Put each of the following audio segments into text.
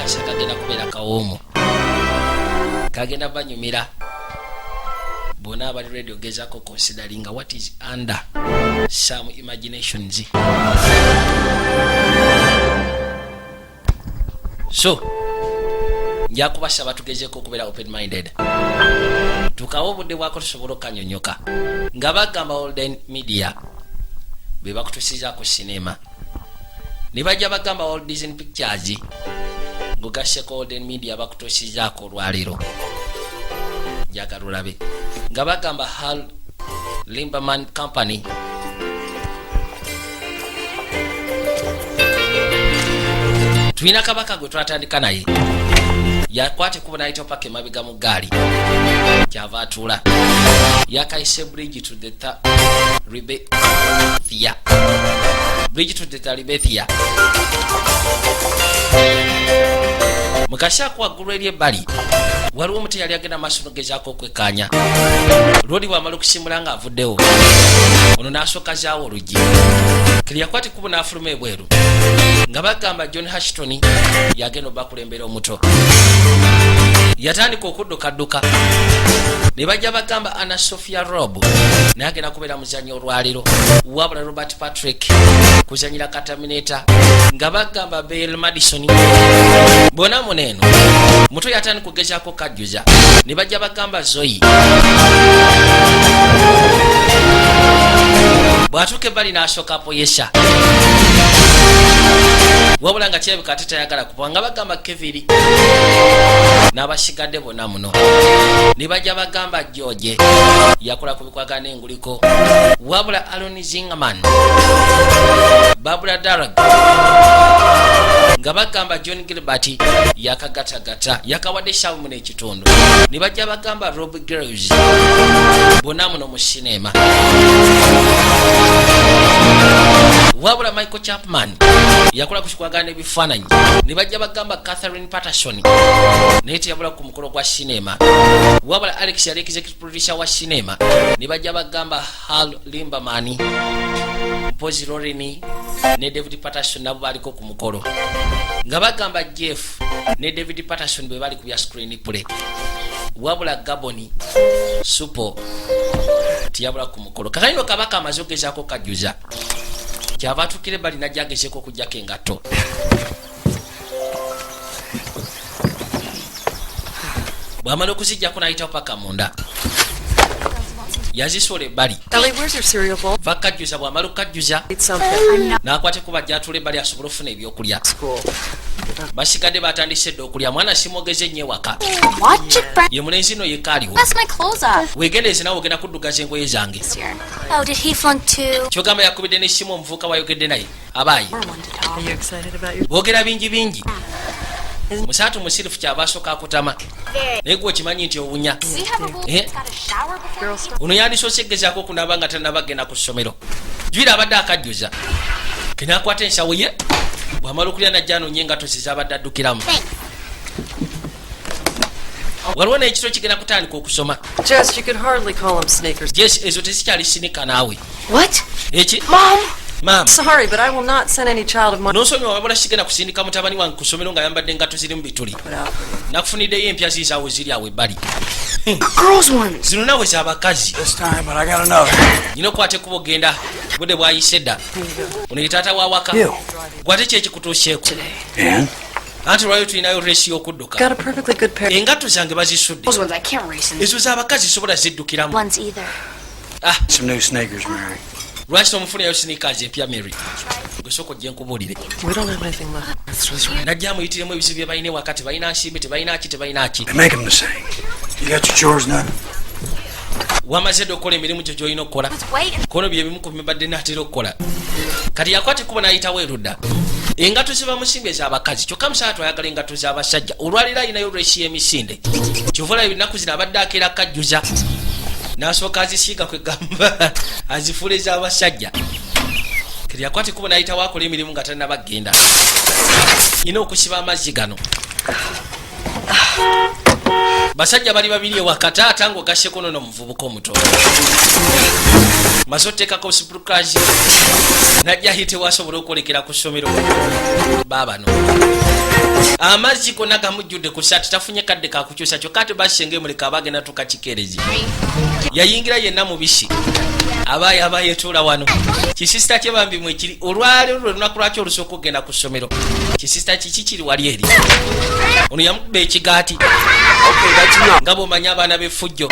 Nkakasa kagenda kubeera kawoomu, kagenda banyumira bonna abali ready ogezaako considering what is under some imaginations. So nja kubasaba tugezeko okubeera open minded, tukawo obudde bwako tusobole okukanyonyoka. Nga bagamba Holden Media be bakutusizaako sinema, ne bajja bagamba Walt Disney Pictures ngogasseko Holden Media bakutusizaako olwaleero. Njagala olabe nga bagamba Hal Limberman Company. Tulina kabaka gwe twatandika naye, yakwata ekkubo n'ayita paka emabega mu ggaali, kyava atuula. Yakayise Bridge to the Ribethia, Bridge to the Talibethia. Mukasi waggulu eri ebbali waliwo omuti yali agenda maaso nogezaako okwekkaanya lwoli bwamala okusimula nga avuddewo ono n'asooka zaawo oluggi kiri, yakwata ekkubo n'afuluma ebweru. Nga bagamba John Hashton yagenda obakulembera omuto, yatandika okuddukadduka. Ne bajja bagamba Ana Sophia Rob naye agenda kubeera muzanyo olwaleero, wabula Robert Patrick kuzanyira Katamineta, nga bagamba Bale Madison bona muneeno muto yatandika okugezaako kajjuza. Ne bajja bagamba Zoyi bw'atuuka ebbali n'asooka apoyesa, wabula nga kirabika ate tayagala kuba. Nga bagamba Keviri n'abasigadde bonna muno. Ne bajja bagamba George yakola ku bikwagana n'enguliko, wabula Alon Zingaman, Babula Darag, nga bagamba John Gilbert yakagatagata yakawadde esaawa muno ekitundu. Ne bajja bagamba Rob Girls bonna muno mu sinema, wabula Michael Chapman yakola ku kikwagana n'ebifaananyi. Ne bajja bagamba Catherine Patterson naye teyabula ku mukolo gwa sinema, wabula Alex yali executive producer wa sinema. Ne bajja bagamba Hal Limberman, mpozi Lorini ne David Patterson nabo baliko ku mukolo. Nga bagamba Jeff ne David Patterson bwe bali ku bya screen play, wabula Gaboni Supo tiyabula ku mukolo. Kakalino kabaka amaze okugezaako kajjuza, kyava atukira ebbali najja agezeeko okugjako engatto. Bwamala okuzijjako nayitawo paka munda, yazisuula ebbali. Ellie, where's your cereal bowl? Vakajjuza, bwamala okukajjuza Eat something. n'akwata ekuba gyatula ebbali asobole okufuna ebyokulya. School. Basigadde batandise dda okulya. Mwana simwogeze nnyo ewaka. Watch it, Brad. Ye mulenzi no yekka aliwo. Mess my clothes up. Wegendereze nawe, ogenda kuddugaza engoye zange. This year. Oh, did he flunk too? Kyogamba yakubidde n'essimu omuvubuka wayogedde naye abaayi. Or one to talk. Are you excited about your Boogera bingi bingi. Musaatu musirifu, kyava asooka akutama, naye gwe okimanyi nti owunya. Does he have a rule? Eh? He's got a shower before Girls he Ono yandisoose gezaako okunaaba nga tanaba genda ku ssomero. Jwira abadde akajjuza, kenakwata ensawo ye. Bwamala okulya najja anonye engato ze zabadde addukiramu. Thanks. Waliwo n'ekiro kigenda kutandika okusoma. Jess, you could hardly call them sneakers. Jesi, ezo tezikyali sneaker naawe. What? Eki? Mom! Maama. Sorry, but I will not send any child of mine. Nonsonyiwa, wabula sigenda kusindika mutabani wange ku ssomero nga yambadde engatto zirimu bituli. Put out for you. Nakufuniddeyo empya, ziizaawo ziri awo ebbali. Girls ones. Zino naawe z'abakazi. This time, but I got another. Nyina okwata ekkubo genda, budde bwayise dda. Ono ye taata wawaka. You. Gwate ki ekikutuuseeko? And? Anti lwayo tulinayo race y'okudduka. Got a perfectly good pair. Engatto zange bazisudde. Those ones I can't race in. Ezo z'abakazi sobola ziddukiramu. Ones either. Ah. Some new sneakers, Mary. Lwaki tomufunirayo sneakers empya, Mary? Gwe sooka ojje nkubuulire. We don't have anything left. This was right. Najja amuyitiremu ebizibu bye balina ewaka, tebalina nsimbi, tebalina ki, tebalina ki. They make them the same. You got your chores done? Wamaze dde okukola emirimu gyo gy'olina okukola? Let's wait and Kono bye bimu ku bibadde naatera okukola. Kati yakwata ekkubo n'ayitawo erudda. Engatto ze bamusimbye ez'abakazi, kyokka musaatu ayagala engatto z'abasajja. Olwaleero alinayo race y'emisinde, kyova olaba ennaku zino abadde akeera kajjuza n'asooka azisiiga, kwegamba azifuula ez'abasajja. Kati yakwata ekkubo n'ayitawo akola emirimu nga tannaba kgenda. Nina okusiba amazzi gano. Basajja bali babiri ewaka, taata ng'ogasseko nono omuvubuka omuto. Maze oteekako surprise, najja hite wasobola okwolekera ku ssomero. Baabano amazzi gonna gamujjudde ku saati, tafunye kadde kakukyusa, kyokka ate basenga emuleka aba agenda tuka kikeerezi. Yayingira yenna mubisi, abaayo aba yetuula wano. Kisisita kye bambi mwekiri. Olwaleero lwe lunaku lwaki olusooka okugenda ku ssomero. Kisisita kiki kiri wali eri? Ono yamukuba ekigaati. Okay, that's enough. Nga bw'omanyi abaana b'effujjo,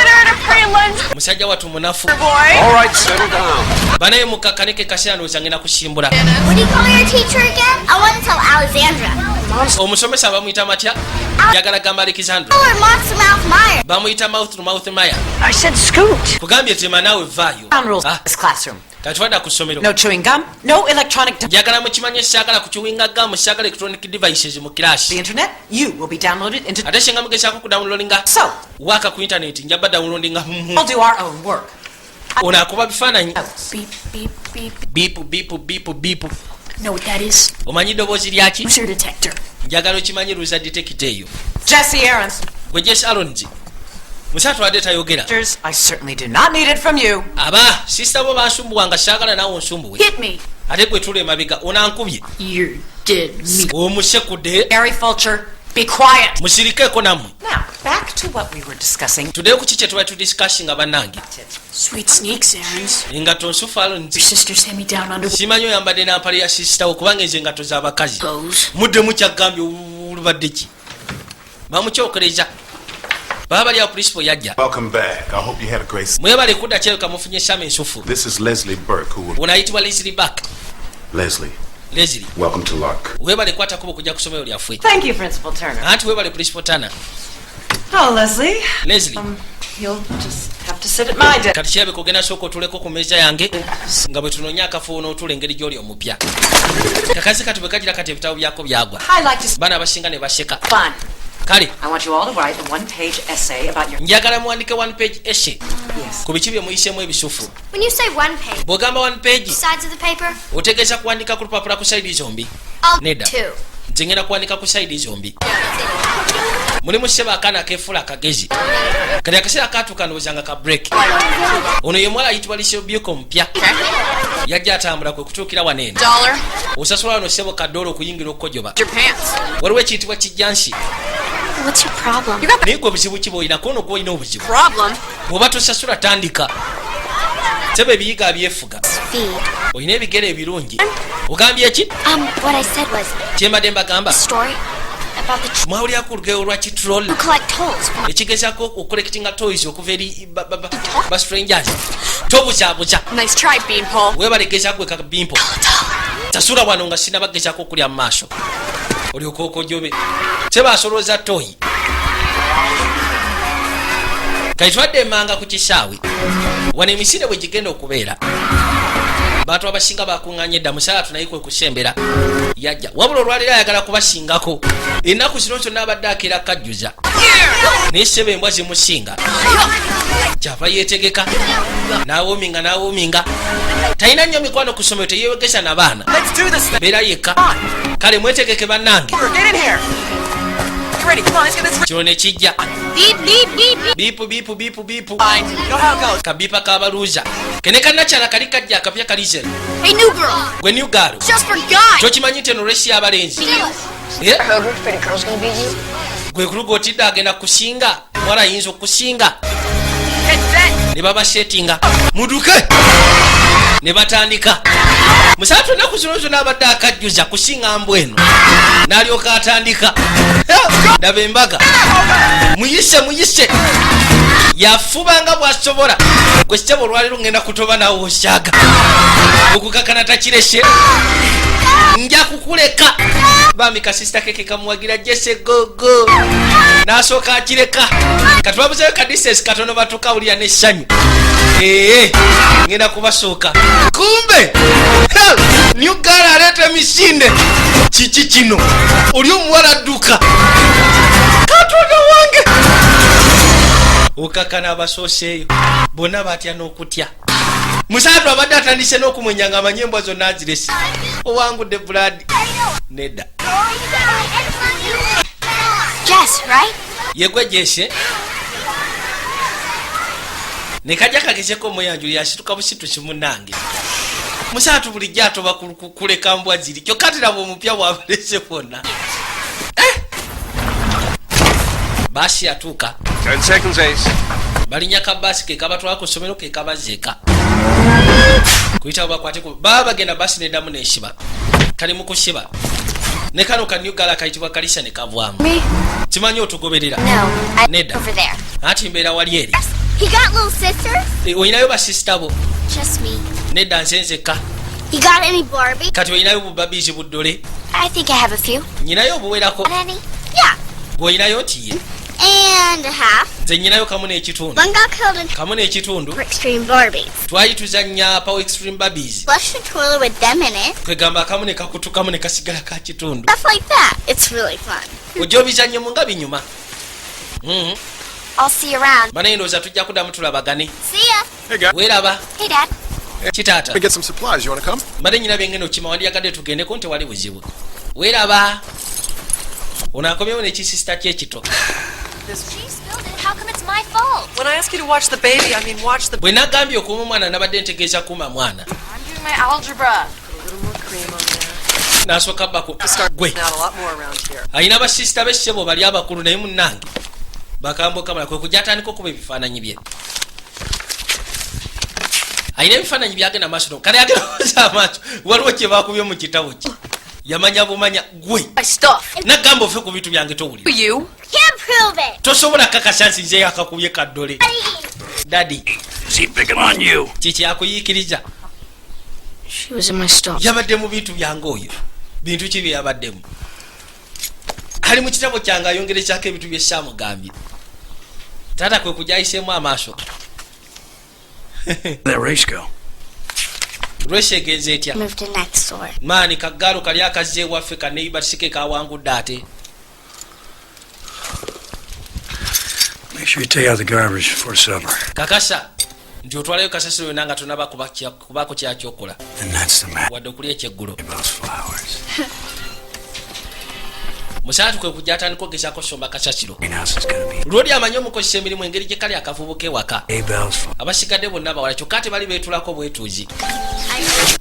musajja watu munafu. All right, settle down. Banaye mukakkanike kaseera, ndowooza ngenda kusimbula. What do you call your teacher again? I want to tell Alexandra. Omusomesa bamuyita matya? Njagala gamba Alexandra. Or Monster Mouth Meyer. Bamuyita Mouth to Mouth Maya. I said scoot. Kugambye tema, naawe vaayo. Ground rules Ah, in this classroom. katwadda ku ssomero. No chewing gum, no electronic Njagala mukimanye, saagala kuchewinga gum, saagala electronic devices mu the kirasi. internet. You will be downloaded into. Ate singa mugezaako kudownloadinga So, waaka ku internet, njaba downloadinga mu we'll do our own work. Ono akuba bifaananyi. Notes. Beep, beep, beep. Beep, beep, beep, beep. Know what that is? Omanyi ddoboozi lyaki? Loser detector. Njagala okimanyi, loser detector eyo. Jesse Aarons. Gwe Jesse Arons, musatu adde tayogera. I certainly do not need it from you. Aba sisita bo bansumbuwanga, saagala naawe onsumbuwe. Hit me. Ate gwe tula emabega, onankubye. You did me. Omusekudde. Gary Fulcher, be quiet. Musirikeeko nammwe. Now, back to what we were discussing. Tuddeyo ku ki kye tuba tudiscussinga, bannange. Sweet sneaks, Aarons. Engatto nsufu, Arons. Your sister's hand me down under Simanyi oyambadde nampale ya sisitawo, kubanga ezo engatto z'abakazi. goes. Muddemu kyaggambye, olubadde ki? Bamukyokereza baba bali awo, principal yajja. Welcome back. I hope you had a great. Mwebale kudda, kyereka mufunye summer ensufu. This is Leslie Burke, who will. Ono ayitibwa Leslie Back. Leslie, Leslie, welcome to Lark. webale kwatakuba okujja ku ssomero lyaffe. Thank you, Principal Turner. Anti webale, Principal Turner. Oh, Leslie. Leslie. You'll just have to sit at my desk. Kati kirabika ogenda sooka otuleko ku meeza yange nga bwe tunoonya akafo onootula engeri gy'oli omupya. Kakazi kati bwe kagira kati ebitabo byako byagwa. I like to Baana abasinga ne baseka. fun. Kale. I want you all to write a one-page essay about your Njagala muwandike one page essay Yes. ku biki bye muyiseemu ebisufu. When you say one page, Bw'ogamba one page, sides of the paper, otegeeza kuwandika ku lupapula ku side zombi. I'll Nedda. two. Nze ngenda kuwandika ku side zombi. Mulimu ssebo akaana akeefuula akagezi. Kati akaseera katuuka, ndowooza nga ka break. Ono ye muwala ayitibwa Lisobyuka omupya, yajja atambula kwe kutuukira wano eno. Dollar. Osasula wano ssebo kadoola okuyingira okukojoba. Your pants. Waliwo ekiyitibwa kijjansi. What's your problem? You got the Naye gwe obuzibu ki bwolina? Kono gwolina obuzibu. problem. Bw'oba tosasula, tandika. Sebo ebiyiga abyefuga. Feed. Olina ebigere ebirungi. Ogambye ki? What I said was Kyembadde mbagamba, a story about the mwawulirako olugero lwa kitroll who collect tolls from ekigezaako okucollectinga toys okuva eri ba strangers? Tobuzaabuza. Nice try, Beanpole. Webalegeza gwe kabimpo, sasula wano nga sinabagezaako okulya mu maaso, olyoka okojobe. Sebasolooza toy. Kati twadde emmanga ku kisaawe wano emisinde bwe gigenda okubeera. Bantu abasinga bakuŋŋanye edda. Musalatu naye kwe kusembera yajja, wabula olwaleero ayagala kubasingako. Ennaku zino zonna abadde akeera kajjuza, naye sebe embwa zimusinga. Kyava yeetegeka n'awoominga n'awoominga. Talina nnyo mikwano ku ssomero, teyewegesa na baana. Let's do this thing. Beera yekka. Kale mwetegeke bannange. Get in here. Get ready. Come on, let's get this. Kino ne kijja. Beep, beep, beep, beep. Beep, beep, beep, beep. Fine. You know how it goes. Kabipa k'abaluuza kene kannakyala kali kajja akapya kalizero. Hey, new girl. Gwe new girl. Just forgot. Tokimanyi nti eno race y'abalenzi? Eh? Heard which pretty girl's gonna beat you. Gwe kuluga otidde agenda kusinga, muwala ayinza okusinga. Get set. Ne babasetinga muduke ne batandika. Musatu ennaku zino zonna abadde akajjuza kusinga mbw eno, n'alyoka atandika. Ndaba embaga, muyise muyise, yafuba nga bw'asobola. Gwe ssebo olwaleero ngenda kutoba naawe osyaga okukakana takirese, nja kukuleka. Bambi kasisita keke kamuwagira jese gogo, n'asooka akireka. Katubabuzeyo ka distance katono batukawulira n'essanyu. Ee, ngenda kubasooka. Kumbe new girl aleeta emisinde. Kiki kino? Oli omuwala adduka. Katonda wange, okakana abasooseeyo bonna batya n'okutya. Musaatu abadde atandise n'okumwenya nga amanye embwa zonna azirese. Owangudde Buladi nedda. Jess, right? Yegwe Jesse ne kajja kagezeko omweyanjuli, asituka busitusi. Munnange musaatu bulijjo atoba kuleka mbwa ziri, kyokka tiraba omupya bwabulese bwonna. Eh! Baasi yatuuka. 10 seconds, Ace. Balinnya ka baasi ke kabatwala ku ssomero, ke kabazza eka. Kuyitawo bakwate baba bagenda, baasi neddamu nesiba, kali mu kusiba ne kano ka new girl kayitibwa Kalisa ne kavwamu. Me? Kimanyi otugoberera? No, I Nedda. over there. Anti mbeera wali eri. He got little sisters? Eh, olinayo basisita bo? Just me. Nedda, nze nzekka. You got any Barbie? Kati olinayo bubabiizi buddole? I think I have a few. Nyinayo obuwerako. Got any? Yeah. Gweolinayo nti ye? And a half. Nze nyinayo kamu n'ekitundu. One got killed in Kamu n'ekitundu. Extreme Barbies. Twali tuzannya Power Extreme Barbies. Flush the toilet with them in it. Kwegamba akamu ne kakutukamu ne kasigala ka kitundu. Stuff like that. It's really fun. Ojja obizannye nga binyuma. I'll see you around. Banaye ndowooza tujja kuddamu tulabagane. See ya. Hey, guys. Weeraba. Hey, Dad. Kitaata. Let me get some supplies. You want to come? Mbadde nyina byengenda okima, wandiyagadde tugendeko? Ntewali buzibu, weeraba. Ono akomyewo n'ekisisita kyekito. She spilled it. How come it's my fault? When I ask you to watch the baby, I mean watch the. Bwe nagambye okuuma omwana, nabadde ntegeeza kuuma mwana. I'm doing my algebra. Put a little more cream on there. Nasooka bbako gwe. Out a lot more around here. Alina basisita bessebo bali abakulu, naye munnange bakambo kamala kwe kujja atandika okuba ebifaananyi bye. Alina ebifaananyi byagenda maaso, kale agenda oza amaaso, waliwo kye bakubye mu kitabo kye yamanya bumanya gwe. My stuff. Nagamba ofe ku bintu byange, towulira. You? Can't prove it. Tosobola kakasa nsi nze akakubye kaddole, daddy. Is he picking on you? Kiki akuyiikiriza? She was in my stuff. Yabadde mu bintu byange oyo. Bintu ki bye yabaddemu? Ali mu kitabo kyange, ayongerekyako ebintu byesaamugambye. Taata kwe kujja ayiseemu amaaso. That race go? Lwesi egenza etya? Moved to next door. Maani kaggaalo kali akazze ewaffe kaneibatisike kawangudde ate. Make sure you take out the garbage before supper. Kakasa nti otwalayo kasasiro yonna nga tonaba kubaako kyakyokola. And that's the matter Wadde okulya ekyeggulo. Those flowers. Musaatu kwe kujja atandika ogezaako somba kasasiro. Greenhouse is gonna be Lwoli amanyi omukozesa emirimu engeri gye kali akavubuka ewaka. Abel's flowers. Abasigadde bonna bawala, kyokka ate bali beetulako bwetuuzi,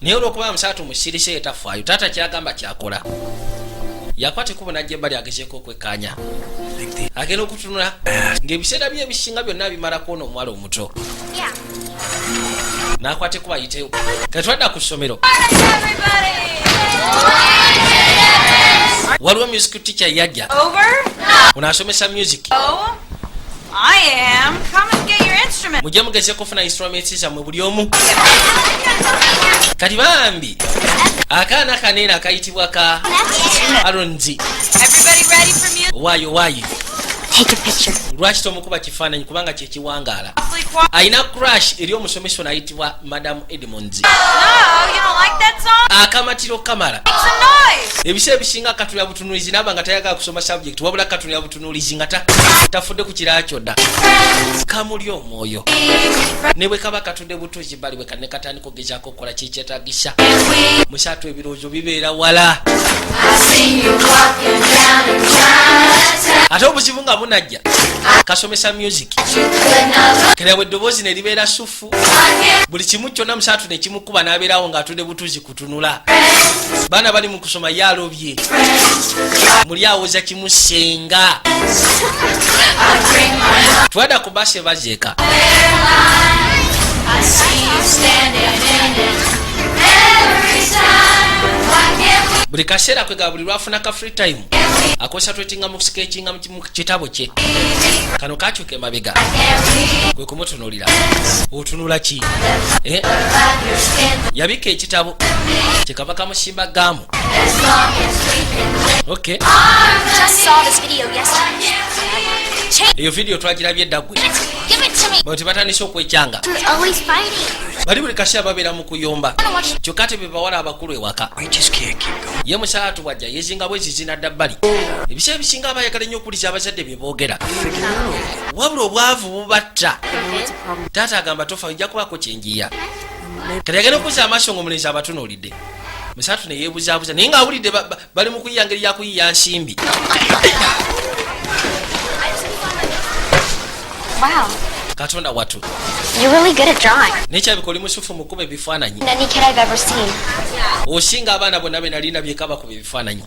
naye olwokuba musaatu musirise yetafaayo, taata kyagamba kyakola. Yakwata ekkubo najja ebbali agezeeko okwekkaanya. Think the Agenda okutunula ng'ebiseera bye ebisinga byonna bimalako ono omuwala omuto. Yeah. N'akwata ekkubo ayitewo. Katwadda ku ssomero, waliwo music teacher yajja. Over? Ono asomesa music. Oh, I am. Come and get your instrument. Mujje mugezeko okufuna instruments zammwe buli omu. Kati bambi akaana kaneene akayitibwa ka Aronzi. Everybody ready for music? Owaayo owaayo. Take a picture. Lwaki tomukuba kifaananyi? Kubanga kyekiwangaala. Awfully quiet. Alina crush eri omusomesa ono ayitibwa Madamu Edmonds. No, you don't like that song? Akamatiro kamala. Make some noise. Ebiseera ebisinga katunula butunulizi, naaba nga tayagala kusoma subject, wabula katunula butunulizi nga tafudde ku kirala kyonna. Kamuli omwoyo ne bwe kaba katudde butuuzi bali bwe ne katandika okugezaako okukola kikyetagisa. Musaatu ebirowoozo bibeera wala, ate obuzibu nga bunajja kasomesa music kera bwe eddoboozi ne libeera sufu, buli kimu kyonna musaatu ne kimukuba n'abeerawo ng'atudde butuuzi kutunula. Baana bali mu kusoma, ye alobye muli awoza kimu senga. Twadda ku baasi ebazeeka. I see you standing in it every time. Why can't we Buli kaseera kwega buli lwafuna ka free time aconcentratinga mu sketchinga mu kitabo kye. Kano kakyuka emabega kwe kumutunulira. Otunula ki? Eh? like your skin Yabika ekitabo kyekava kamusimba gaamu. as long as we can Okay. Just saw this video yesterday. Change Eyo vidiyo twagirabye edda gwe. it. Give it to me. Bano tebatandise okwekyanga. We're always fighting. Bali buli kaseera babeera mu kuyomba, I wanna watch. kyokka ate be bawala abakulu ewaka. We just can't keep going. Ye musaatu bwajja yezinga bwezizi nadda bbali. Ebiseera ebisinga abayagala ennyo okuwuliza abazadde bye boogera, wabula obwavu bubatta. Taata agamba tofa, ojja kubaako kyenjiya. Kati agenda okuzza amaaso ngaomulenzi abatunuulidde. Musaatu ne yeebuzaabuza, naye ng'awulidde bali mu kuyiya ngeri yakuyiya nsimbi. Wow. Katonda watu. You're really good at drawing. Nekyabika oli musufu mu kuba ebifaananyi. Than any kid I've ever seen. Osinga abaana bonna be nali nabyeko abakuba ebifaananyi,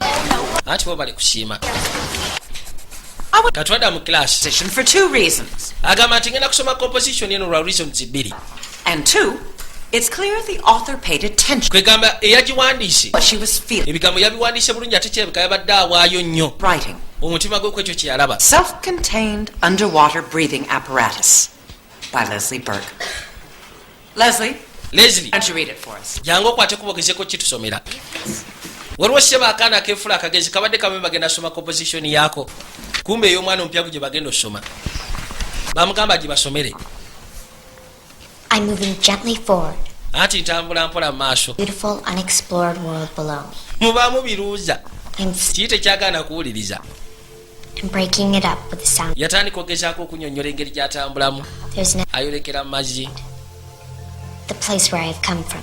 anti bo bali kusiima. Katwadda mu class. Position for two reasons. Agamba nti ngenda kusoma composition eno lwa reasons bbiri. And two, it's clear the author paid attention Kwegamba eyagiwandiise what she was feeling. Ebigambo yabiwandiise bulungi, ate kirabika yabadde awaayo nnyo Writing. omutima gwe ku ekyo kye yalaba. Self-contained underwater breathing apparatus by Leslie Burke. Leslie, Leslie, why don't you read it for us? Jangu okwate kubogezeko kitusomera. Waliwo sseba akaana akeefula akagezi kabadde kamwe bagenda soma composition yaako, kumbe ey'omwana omupya gye bagenda osoma bamugamba gibasomere. I'm moving gently forward. Anti ntambula mpola mu maaso. Beautiful, unexplored world below me. Mubaamu biruuza. I'm Kii tekyagaana kuwuliriza. I'm breaking it up with the sound. Yatandika ogezaako okunyonnyola engeri gy'atambulamu. There's no Ayolekera mu mazzi. the place where I have come from,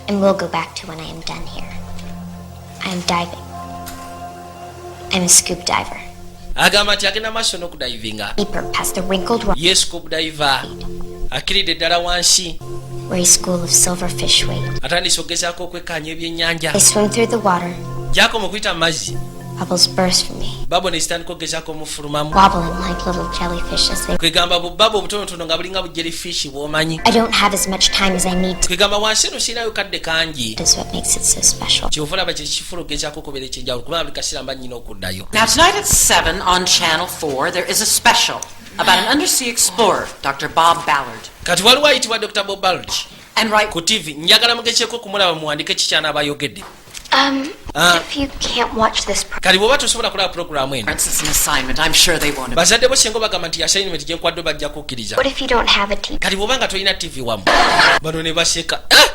and will go back to when I am done here. I am diving. I'm a scuba diver. Agamba nti agenda maaso n'okudivinga. Deeper past the wrinkled rock Ye scuba diver akkiridde ddala wansi. Where a school of silverfish wait. Atandise okugezaako okwekkaanya ebyennyanja. I swim through the water. Gyakoma okuyita mu mazzi, Bubbles burst from me, bubble ne zitandika okugezaako omufulumamu, wobbling like little jellyfish as they. Kwegamba bububble obutonotono nga bulinga bu jellyfish bw'omanyi. I don't have as much time as I need to. Kwegamba wansi eno sirinayo kadde kangi. Is what makes it so special. Kyova olaba kyekifula okugezaako okubeera ekyenjawulo, kubanga buli kaseera mba nnyina okuddayo. Now, tonight at 7 on Channel 4, there is a special about an undersea explorer, Dr. Bob Ballard. Kati waliwo ayitibwa Dr Bob Ballard And right ku TV, njagala mugezeeko okumulaba muwandike kikyana abayogedde. If you can't watch this pro- Kati bw'oba tosobola kulaba puroguramu eno, parents, it's an assignment. I'm sure they won't. Bazadde bo singa bagamba nti assignment gyenkwadde, bajja kukkiriza. What if you don't have a TV? Kati bw'oba nga tolina TV wamu, bano ne baseka. Ah!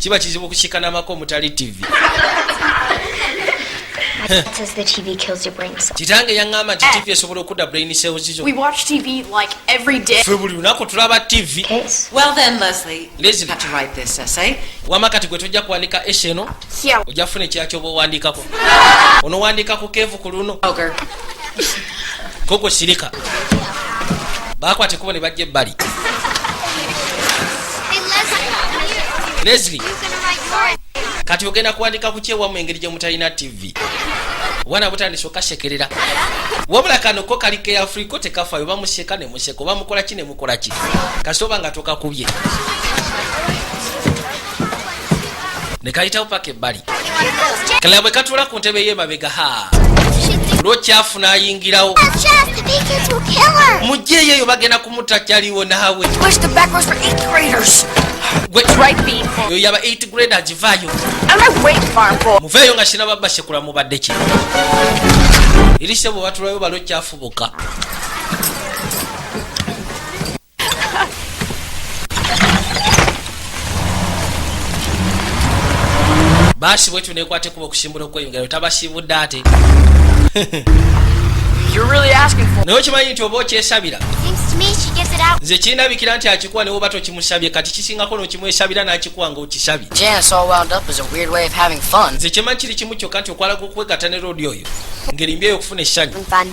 Kiba kizibu okusika n'amaka omutali TV. My dad says the TV kills your brain cells. Kitange yaŋŋamba nti TV esobola okudda brain cells zo. We watch TV like every day. Ffe buli lunaku tulaba TV. Case. Well, then, Leslie, Leslie. you have to write this essay. Wama kati gwe tojja kuwandika essay eno. Yeah. Ojja kufuna ekira kyoba owandiikako, onowandiika ku keevu ku luno. Ogre. Koko sirika. Bakwata ekkubo ne bajja ebbali. Hey, Leslie. Leslie, You gonna write yours? Kati ogenda kuwandika ku kyewamu engeri gye mutalina TV. Obwana butandise okasekerera, wabula kano ko kali ke Afriko tekafayo, bamuseka ne museka, oba mukola ki ne mukola ki, kasita oba nga tokakubye. Ne kayitawo paka ebbali. Here comes Jack. Kala bwe katuula ku ntebe y'emabega, ha, lwokyafuna ayingirawo. Chef, the big kids will kill her. Mugjeeyo eyo, bagenda kumutta. Kyaliwo naawe. Push the back rows for eighth graders. Gwe Right, Bean. Oyo yaba 8 grade, agivaayo. I'm a wait farm boy. Muveeyo nga sinaba basekula. Mubadde ki erise bwe batulayo balo kyafubuka. Baasi bwetyo nekwate kuba okusimbula okweyongerayo tabasiibudde ate. You're really asking for Naye okimanyi nti oba okyesabira. Seems to me she gives it out. Nze kirindabikira nti akikuwa newoba tokimusabye, kati kisingako n'okimwesabira n'akikuwa nga okisabye. Janice all wound up is a weird way of having fun. Nze kyemanyi kiri kimu kyokka nti okwalaga okwegatta ne roodi oyo ngeri mbi eyo okufuna essanyu. Fun.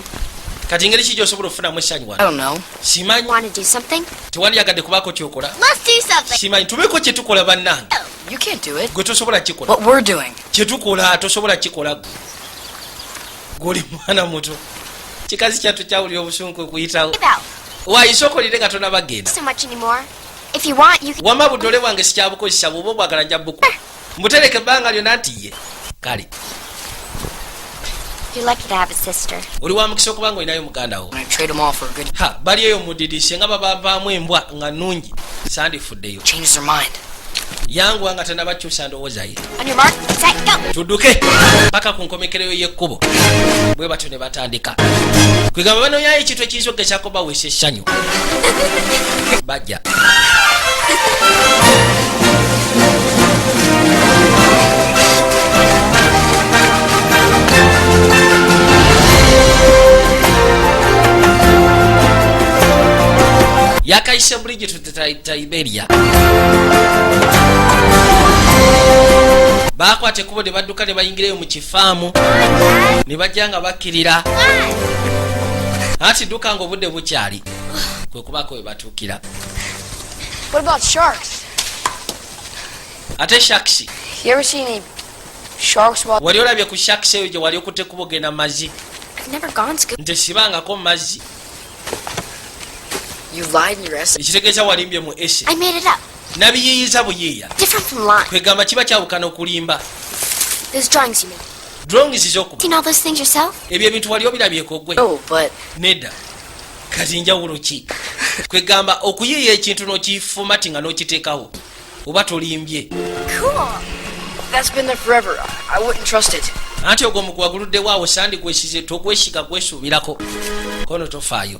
Kati ngeri ki gyosobola okufunamu essanyu I wano? don't know. Simanyi. Want to do something? Tewandiyagadde kubaako kyokola? Let's do something. Simanyi, tubeeko kyetukola bannange. You can't do it. Gwe tosobola kikola. What we're doing. Kyetukola tosobola kikola gwe, gwoli mwana muto. Kikazi kyattu kyawulira obusungu okuyitawo. About Waayisookolire nga tonabagenda. so much anymore. If you want, you can. Wama budole bwange sikyabukozesa, bwoba obwagala nja buku mbutereka ebbanga lyonna nti ye kale. You're lucky to have a sister. Oli wa mukisa okuba nga olinayo muganda wo. I'm gonna trade them all for a good. Ha, bali eyo mudirise nga babavaamu embwa nga nnungi, sandifuddeyo. Changes their mind. Yanguwa nga tanabakyusa ndowooza ye. On your mark, set, go. Tudduke paka ku nkomekereyo y'ekkubo. Bwe batyo ne batandika kwegamba banonyayo ekintu ekiyinza okugezaako baweesa essanyu. Bajja. Yakayise bridge to Tiberia. Bakwata ekkubo ne badduka ne bayingirayo mu kifaamu ne bajja nga bakkirira. Anti dduka nga obudde bukyali, kwe kubaako we batuukira. What about sharks? Ate sharks? You ever seen any sharks while Wali olabye ku sharks eyo gye wali okutte kuba ogenda mu mazzi? I've never gone scuba. Nte sibangako mu mazzi. You lied in your essay? Ekitegeeza walimbye mu essay? I made it up. Nabiyiiyiza buyiiya. Different from lying. Kwegamba kiba kyawukana okulimba. Those drawings you made. Drawings z'okuba. Seen all those things yourself? Ebyo ebintu wali obirabyeko gwe? No, but Nedda. Kati njawulo ki? Kwegamba okuyiiya ekintu n'okifumati nga n'okiteekawo oba tolimbye. Cool. That's been there forever. I wouldn't trust it. Anti ogwo omuguwa guluddewo awo, sandi gwesize togwesiga, gwesuubirako kono tofaayo.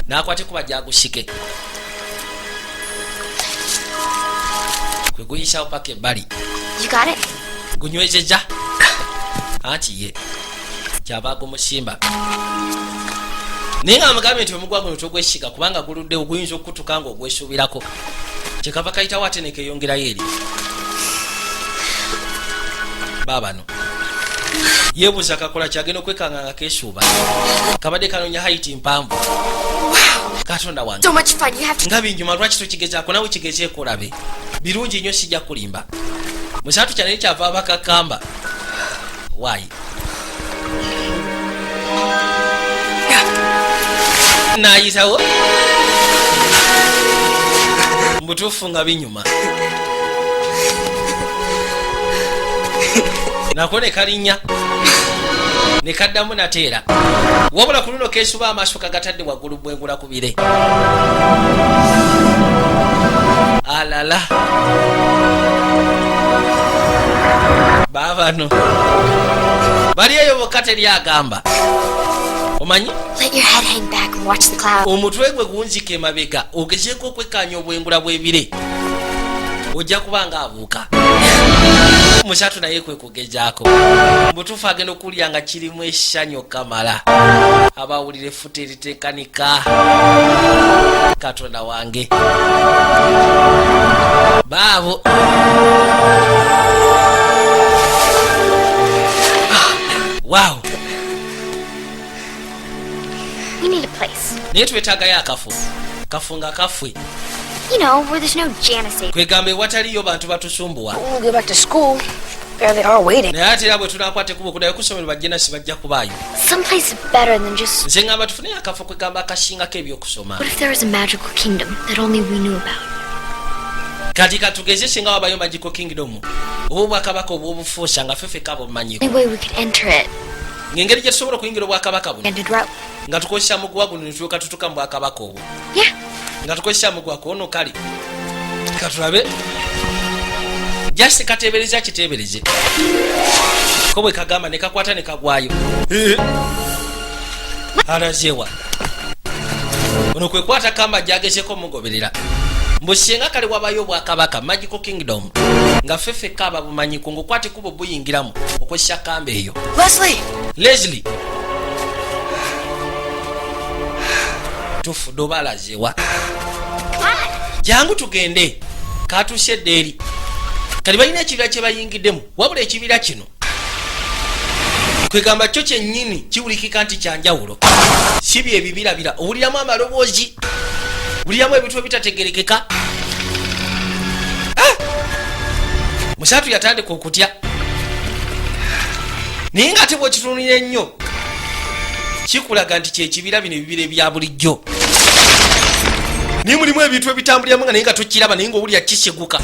N'akwate kuba gyagusike kwe guyisawo paka ebbali. You got it? Gunywezezza. Anti ye kyava agumusimba, naye nga amugambye nti omugwa guno togwesiga kubanga guluddewo, guyinza okukutuka nga ogwesuubirako. Kyekava kayitawo ate nekeyongerayo eri baabano. Yeebuuza kakola kyagenda okwekanga nga keesuuba kabadde kanoonya height mpanvu. Katonda wange! So much fun. You have to. Nga binyuma, lwaki tokigezaako nawe? Kigezeeko olabe, birungi nnyo, sijja kulimba. Musatu kyanaye kyava abakakamba waayi nayitawo mubutuufu nga binyuma nako ne kalinnya ne kaddamu nateera, wabula ku luno keesuba amaaso kagatadde waggulu bwengula ku bire alala. Baabano bali eyo bokka, teri agamba omanyi. Let your head hang back and watch the clouds. Omutwe gwe gunzika emabega, ogezeeko okwekkaanya obwengula bw'ebire, ojja kuba nga abuuka. Musatu naye kwe kugezaako. Mutuufu agenda okuwulira nga kirimu essanyu kamala, abawulira effuta eriteekanika. Katonda wange, baabo. Waawo. We need a place. Naye twetaagayo akafo, kafo nga kaffe. You know, where there's no Janissary. Kwegamba ewataliyo bantu batusumbuwa. When we go back to school, there they are waiting. Naye ate era bwe tunakwata ekkubo okuddayo kusomero, bajjenasi bajja kubaayo. Someplace better than just. Nze ngamba tufuneyo akafo, kwegamba akasingako ebyokusoma. What if there was a magical kingdom that only we knew about? Kati katugeze singa wabayo magical kingdom oba obwakabaka obwobufuusa nga ffeffeka bumanyiko. Only way we could enter it. Ng'engeri gye tusobola okuyingira obwakabaka buno Ended route. nga tukozesa muguwa guno netulyoka tutuka mu bwakabaka obwo. Yeah. Nga tukozesa muguwa kwono. Kale katulabe, just katebereza kitebereze ko bwe kagamba ne kakwata ne kagwayo. Alazewa ono kwe kwata kamba gyagezeko mugoberera mbu singa kale wabayo obwakabaka, magical kingdom, nga ffeffeka ababumanyiko, ngaokwata ekkubo buyingiramu okozesa kamba eyo. Leslie! Leslie, tufudde oba alazewa? Jangu tugende. Katuuse edda eri. Kati balina ekibira kye bayingiddemu, wabula ekibira kino kwegamba kyo kyennyini kiwulikika nti kyanjawulo, si byebibirabira. Owuliramu amaloboozi, wuliramu ebintu ebitategerekeka. Ah! Musatu yatandika okutya, naye nga ate bwekitunulira ennyo kikulaga nti kyekibira bino ebibira ebya bulijjo, naye mulimu ebintu ebitambuliramu nga naye nga tokiraba, naye ngaowulira kisiguka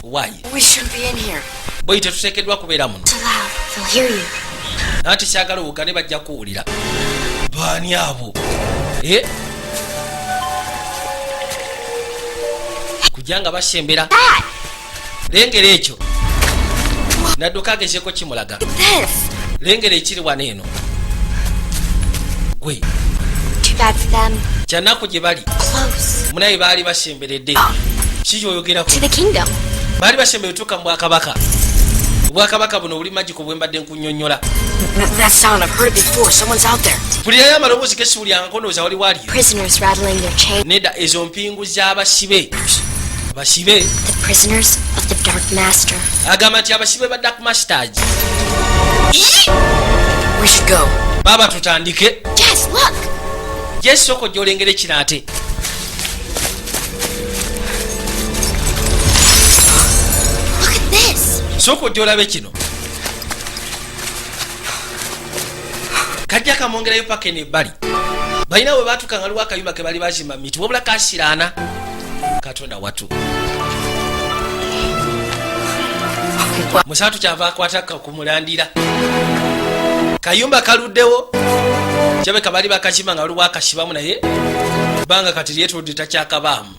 waayi. We shouldn't be in here. Boyi, tetuteekeddwa kubeera muno. Too loud. They'll hear you. Anti syagala owugane, bajja kuwulira. Baani abo? Eh? Kujja nga basembera, lengera ekyo. Nadduka agezeko kimulaga. This. Lengera ekiri wano eno gwe. Too bad for them. Kyanaku gye bali. Close. Munaye baali basemberedde ki kyoyogerako? To the kingdom. Baali basembere tuuka mu bwakabaka, obwakabaka buno buli magical bwe mbadde nkunyonnyola. That sound, I've heard it before. Someone's out there. Mpulirayo amaloboozi gesiwulyangako, ndowooza wali waliyo. Prisoners rattling their chains. Nedda, ezo mpingu z'abasibe, basibe. The prisoners of the Dark Master. Agamba nti abasibe ba Dark Masters. We should go. Baaba, tutandike. Jess, look! Jesooka ojja olengere kino ate. Look at this. Sooka ojja olabe kino. Kajja kamwongerayo paka eno ebbali. Balina we batuuka nga waliwo akayumba ke bali bazimba mu miti, wabula kasiraana. Katonda watu, musatu kyava akwata ku mulandira. Kayumba kaluddewo, kirabika bali bakazimba nga waliwo akasibamu, naye bbanga kati lyetuludde takyakabaamu.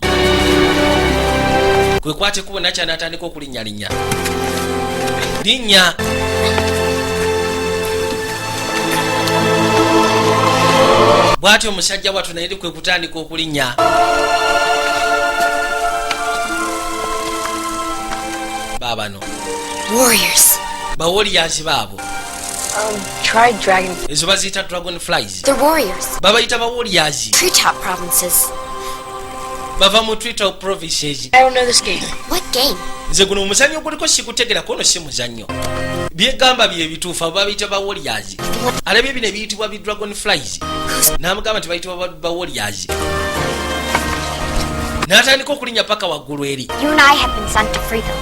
Kwekwata ekkubo nakya n'atandika okulinnyalinnya linnya. Bw'atyo omusajja wattu naye kwe kutandika okulinnya. Baabano. Warriors. Ba warriors baabo. Try dragon. Ezo baziyita dragon flies. They're warriors. Babayita ba warriors. Treetop provinces. Bava mu Treetop provinces. I don't know this game. What game? Nze guno omuzannyo guliko sikutegera. Kono si muzannyo, byegamba bye bituufu. Abo babiyita ba warriors. Alabye bino ebiyitibwa bi dragon flies, n'amugamba nti bayitibwa ba warriors, n'atandika okulinnya paka waggulu eri. You and I have been sent to free them.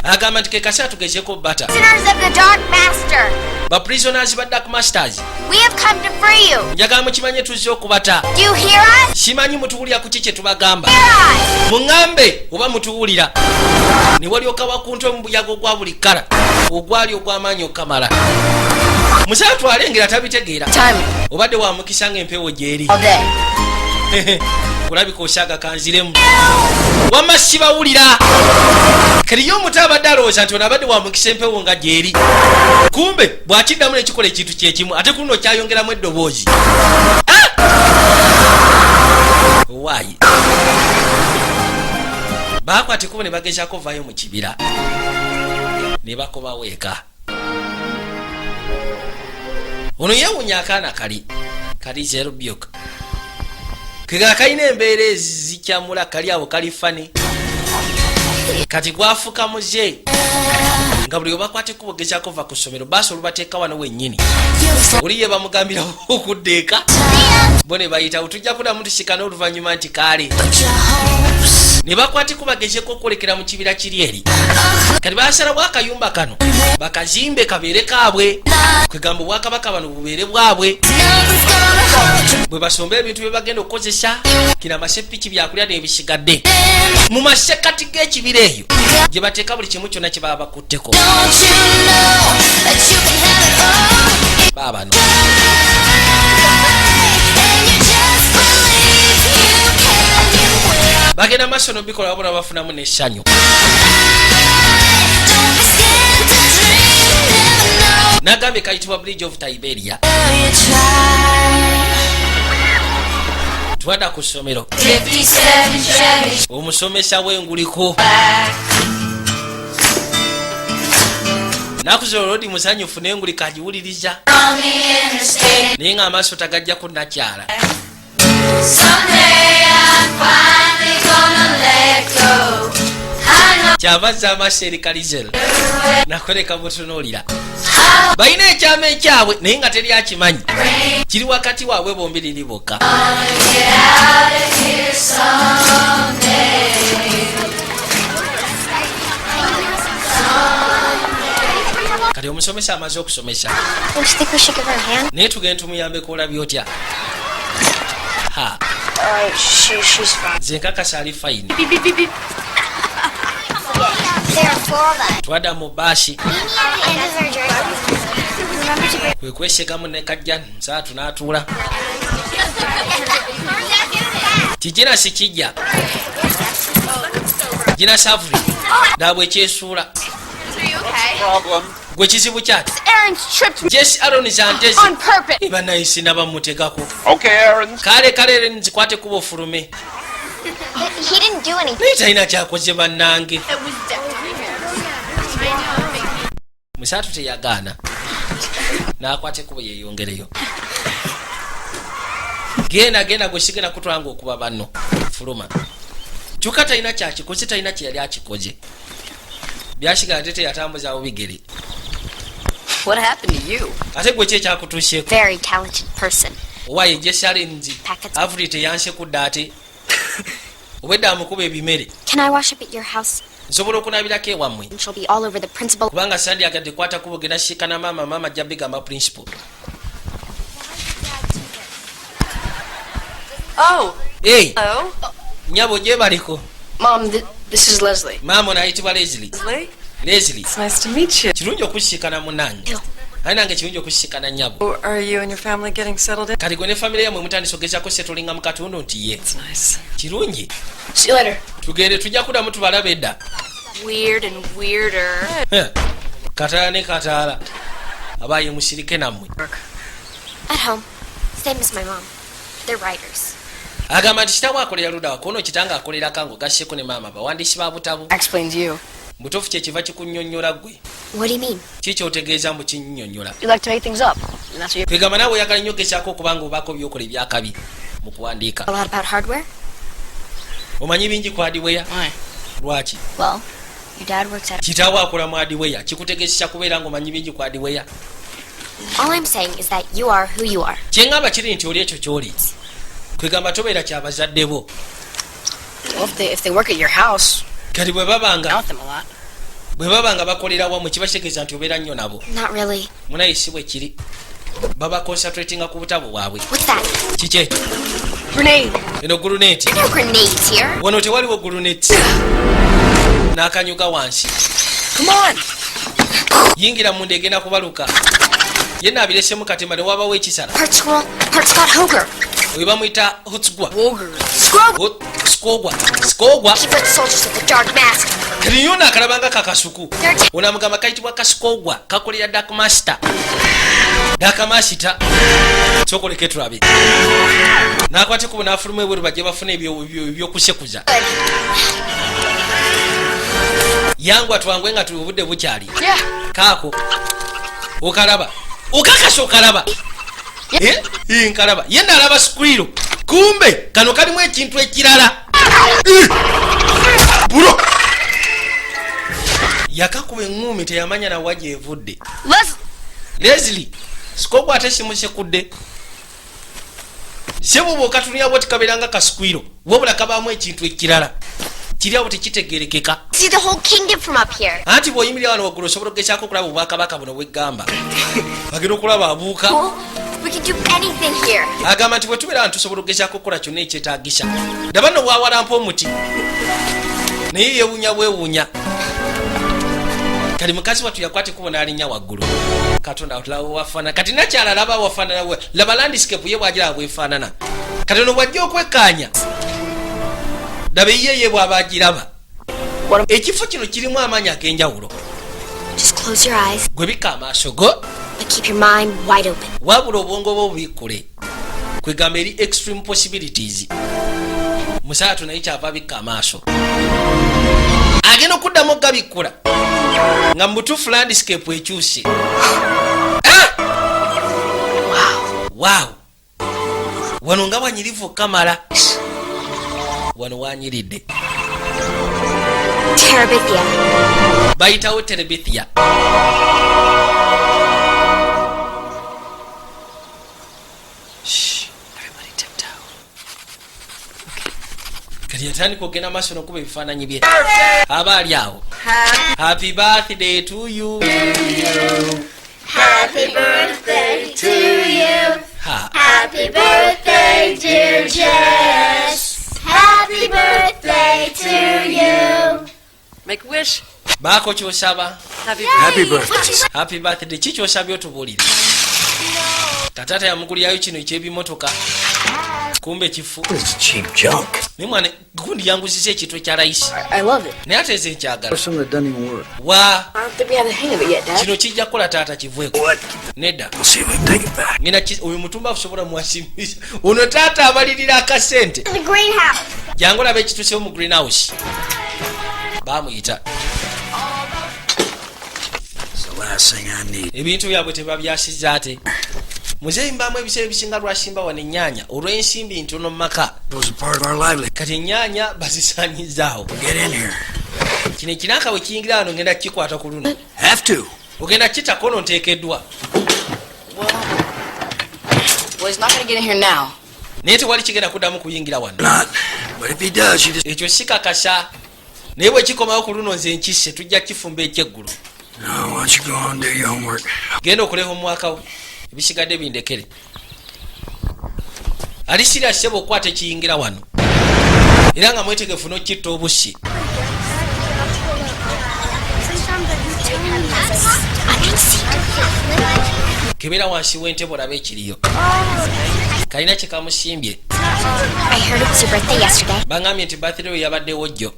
Agamba nti ke kaseera tugezeeko bata. Prisoners of the Dark Master. Ba prisoners ba Dark Masters. We have come to free you. Njagala mukimanye, tuzze okubata. Do you hear us? Simanyi mutuwulira ku ki kye tubagamba. Hear us! Muŋŋambe oba mutuwulira. Ne walyoka wakunta omubuyaga ogwa buli kkala ogwali ogw'amaanyi okukamala. Musatu alengera tabitegeera. Time Obadde wa mukisa ng'empewo gyeri. all day. Kulabika osaaga kanziremu. Wamma sibawulira. Kati ye omuto abadde alowooza nti ono abadde wa mukisa empewo nga gyeri, kumbe bw'akiddamu nekikola ekintu kyekimu, ate kuno kyayongeramu eddoboozi. Ah! Owaayi, baakwata ekkubo ne bagezaako vaayo mu kibira ne bakomawo eka. Ono yeewunya akaana kali kali Zerbyok kega kalina embeera ezikyamula. Kali awo kali funny. Kati gwafuka muze nga buli webakwata ekkubo gezaako va ku ssomero, baasi olubateeka wano wennyini, oli ye bamugambirawo okudda eka, bo ne bayitawo. Tujja kuddamu tusikana oluvannyuma nti kaale ne bakwata ekkubo bagezeko okwolekera mu kibira kiri eri. Kati basalawo akayumba kano bakazimbe kabeere kaabwe, kwegamba obwakabaka bano bubeere bwabwe, bwe basomba ebintu bye bagenda okukozesa kino, amasepiki, byakulya n'ebisigadde mu masekati g'ekibira eyo gye bateeka buli kimu kyonna kye baba bakutteko. Baabano bagenda maaso nobikola, wabula bafunamu n'essanyu. Nagambye kayitibwa Bridge of Tiberia. Twadda ku ssomero. 57 Chevy Omusomesa w'enguliko naku zino olodi musanyufu n'enguliko agiwuliriza, on the interstate. naye ng'amaaso tagajja ku nakyala. Someday I'm finally gonna let go. I know Kyava azza amaaso eri Kalizel nakoleka butunuulira. Balina ekyama ekyabwe naye nga teri akimanyi, kiri wakati waabwe bombiriri bokka. get out of here someday. Kati omusomesa amaze okusomesa. Don't you think we should give her a hand? Naye tugenda tumuyambeko, olabye otya? Ha. She's fine. Nze nkakasa ali fine. There are four of us. Twadda mu baasi. Meet me at the end of our journey. Remember to bring. Kwe kwesegamu ne kajja nsaatu n'atuula. Kijina si kijja gina savuli daabwe ekyesuula. Problem. Gwe kizibu kyati? Aaron's tripped me Jesi Aron zantezi. on purpose. Banaye sinabamutegako. Okay, Aaron. Kale kale, nzikwate kuba ofulume. But he didn't do anything. Naye talina kyakoze bannange. It was definitely him. Musaatu teyagaana n'akwata ekkubo yeyongereyo. Genda genda, gwe sigenda kutwala nga okuba banno. Fuluma. Kyokka talina kyakikoze, talina kyeyali akikoze. Byasigala ate teyatambuzawo bigere. What happened to you? Ate gwe ki ekyakutuusyeko? Very talented person. Owaye Jesse Allenzi. Packets. Avuli teyansekudde ate obwedda amukuba ebimere. Can I wash up at your house? Nsobola okunaabirako ewammwe? And she'll be all over the principal. Kubanga sandyagadde kwata kubo genda siikana maama, maama ajja bigamba principal. Oh, Ei. Hello. Nyabo, gyebaliko. Mom, this is Leslie. Maama, ono ayitibwa Leslie. Leslie. Leslie. It's nice to meet you. Kirungi okusiikana munange, aye nange kirungi okusiikana nyabo. Oh, are you and your family getting settled in? Kati gwe ne famire yammwe mutandisa ogezaako settlinga mu katundu? Nti ye. It's nice. Kirungi. See you later. Tugende, tujja kuddamu tubalabe edda. Weird and weirder. Heh. Kataala ne kataala, abaaye musirike nammwe. At home. Same as my mom. They're writers. Agamba nti kitawe akolera luddawa kono kitange akolera kango gasseko ne maama bawandiisi ba butabo. Explains you. Butuufu kyekiva kikunnyonnyola ggwe. What do you mean? Ki kyotegeeza mbu kinnyonnyola? You like to make things up. And that's what you Kwegamba naawe oyagala nnyo ogezaako okubanga obaako byokola ebyakabi mu kuwandiika. A lot about hardware? Omanyi bingi ku hardware? Why? Lwaki? Well, your dad works at. Kitaawe akola mu hardware, kikutegeezesa kubeera ng'omanyi bingi ku hardware. All I'm saying is that you are who you are. Kyeŋŋamba kiri nti oli ekyo ky'oli, kwegamba tobeera kyabazadde bo. Well, if they work at your house, Kati bwe babanga out them a lot. Bwe baba nga bakolera wamu, kiba kitegeeza nti obeera nnyo nabo. Not really. Munaye si bwe kiri, baba concentratinga ku butabo bwabwe. What's that? Kiki ekyo? Grenade. Eno grenade. There are no grenades here. Wano tewaliwo grenade. N'akanyuga wansi. Come on. Yingira munda, egenda kubaluka. Ye naabiresemu katemba ne wabawo ekisala. Part squirrel, part Scott Hoger. Oyo bamuyita Hutsgwa. Woger. Scrog! Skogwa, Skogwa. He put soldiers with the dark mask. Kati yona akalabanga kakasuku. They're Ono amugamba kayitibwa Kasikogwa, kakolera Dark Master, Dark Master. Sokoleke tulabe nakwate kubo nafuluma ebweru, bajje bafuna ebyokusekuza. Good. Yangwa twangwe nga tuli, obudde bukyali. Yeah. Kaako okalaba, okakasa okalaba. Eh? Eh, nkalaba ye nalaba squirrel, kumbe kano kalimu ekintu ekirala. Eh! Bulo yakakuba eŋŋumi, teyamanya nawa gyevudde. Les. Leslie Sikogwa ate simusekudde sebo, bwokatulira bwoti kabeeranga ka squirrel, wabula kabaamu ekintu ekirala kiri awo tekitegerekeka. See the whole kingdom from up here. Anti bw'oyimirira wano waggulu osobola okugezaako okulaba obwakabaka buno bweggamba, bagenda okulaba abuuka. Cool. We can do anything here. Agamba nti bwe tubeera wano tusobola okugezaako okukola kyonna ekyetaagisa. Ndaba nno bwawalampa omuti naye yeewuunya bwewuunya. Kati mukazi wattu yakwata ekkubo n'alinnya waggulu. Katonda tulaba wafaanana kati, nakyala laba wafaanana laba landscape ye bwagiraba bwefaanana. Kati ono bwajja okwekkaanya, laba eyiye ye bw'aba agiraba. Ekifo kino kirimu amaanyi ag'enjawulo. Just close your eyes, Gwe bikka amaaso go, but keep your mind wide open. Wabula obwongo bwo bubikkule, kwegamba eri extreme possibilities. Musaatu naye kyava bikka amaaso, agenda okuddamu ogabikkula nga mu butuufu landscape ekyuse. Ah! Wow, wano nga wanyirivu kamala, wano wanyiridde. Terabithia. Bayitawo Terebithia. Shh. Everybody tiptoe. Kati yatandika okugenda maaso nokuba ebifaananyi bye aba ali awo. Happy birthday to you. Happy birthday to you. Ha. Happy birthday, dear Jess. Happy birthday to you. Make a wish. Baako kyosaba. Happy Happy birthday. Happy birthday. Ki kyosabye otubuulire. Tataata yamugulirayo kino ekyebimotoka, kumbe kifu. It's cheap junk. Naye mwana gundi yanguzisa ekintu ekya layisi. I love it. Naye ate eze nkyagala. Something that doesn't even work. Wa. I don't think we have the hang of it yet, Dad. Kino kijja kukola taata, kiveeko. Nedda. We'll see if we can take it back. Ngenda oyo mutumbavu sobola mwasimisa ono taata abalirira akasente. In the greenhouse. Jangu olaba ekitusewo mu greenhouse, bamuyita. It's the last thing I need. Ebintu byabwe tebabyasiza ate muzeeyi mbaamu ebiseera ebisinga lwasimba wano ennyaanya olw'ensimbi ntono mu maka. It was a part of our livelihood. Kati ennyaanya bazisaanyizaawo. Get in here. Kino ekinanka bwe kiyingira wano ngenda kukikwata ku luno. Have to. Ogenda kitako ono nteekeddwa. Well, Well, he's not gonna get in here now. Naye tewali kigenda kuddamu kuyingira wano. Not. But if he does, you just. Ekyo sikakasa, naye bwe kikomawo ku luno nze nkisse, tujja kifumba ekyeggulo. No, why don't you go on and do your homework? Genda okuleha omwaka wo, ebisigadde bindekere. Ali sirya ssebo okwata ekiyingira wano, era nga mwetegefu n'okitta obusi. Under the seat. Kebera wansi w'entebe olabe ekiriyo, kalina kye kamusimbye. I heard it was your birthday yesterday. Baŋambye nti birthday we yabaddewo jjo,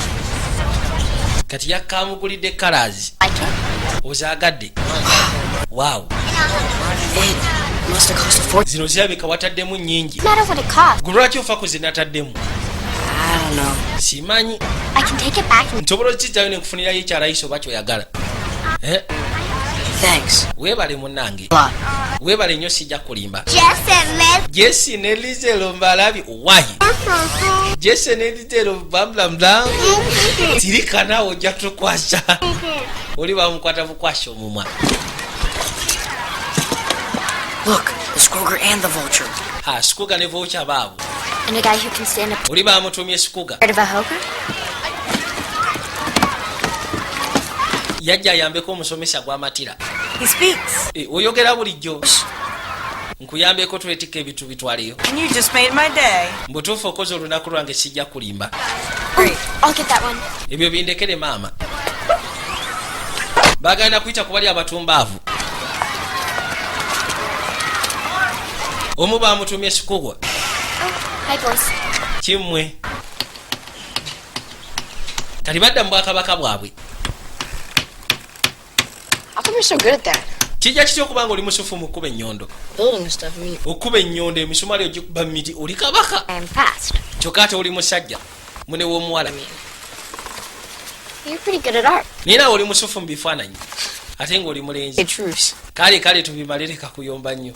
kati yakamugulidde colours. Like it? Ozaagadde? Waaw. It must have cost a fortune. Zino zirabika wataddemu nnyingi. No matter what it costs. Gwe lwaki ofa ku zinataddemu? I don't know. Simanyi. I can take it back and Nsobola okukijjayo nenkufunirayo ekyalayisi oba kyoyagala. Eh? Thanks. Weebale munnange. A lot. Weebale nnyo, sijja kulimba. Jess and Liz. Jesi ne Lizero mbalabi wayi. Jesi ne Lizero bamblamblam. Tirika naawe, ojja tukwasa. Oli bamukwata bukwasa omumwa. Look, the Skroger and the Vulture. Ha, Sikuga ne Vulture baabo. And a guy who can stand up Oli bamutumye Sikuga. Heard of a hoker? Yajja ayambeko omusomesa gw'amatira. He speaks. Eh, oyogera bulijjo? Nkuyambeko twetikka ebintu bitwaleyo. And you just made my day. Mbutuufu okoze olunaku lwange, sijja kulimba. Great. I'll get that one. Ebyo bindekere maama. Bagenda kuyita ku bali abatumbaavu. Omu bamutumye Sikugwa. Hi, boys. Kimmwe kati badda mu bwakabaka bwabwe. How come you're so good at that? Kijja kitya okuba nga oli musufu mu kkuba ennyondo? Building and stuff. I mean, Okkuba ennyondo, emisumali ogikuba mu miti, oli kabaka. I am fast. Kyokka ate oli musajja mune w'omuwala. You're pretty good at art. Naye naawe oli musufu mu bifaananyi, ate ng'oli mulenzi. a truce. Kale kale, tubimalireka kuyomba nnyo.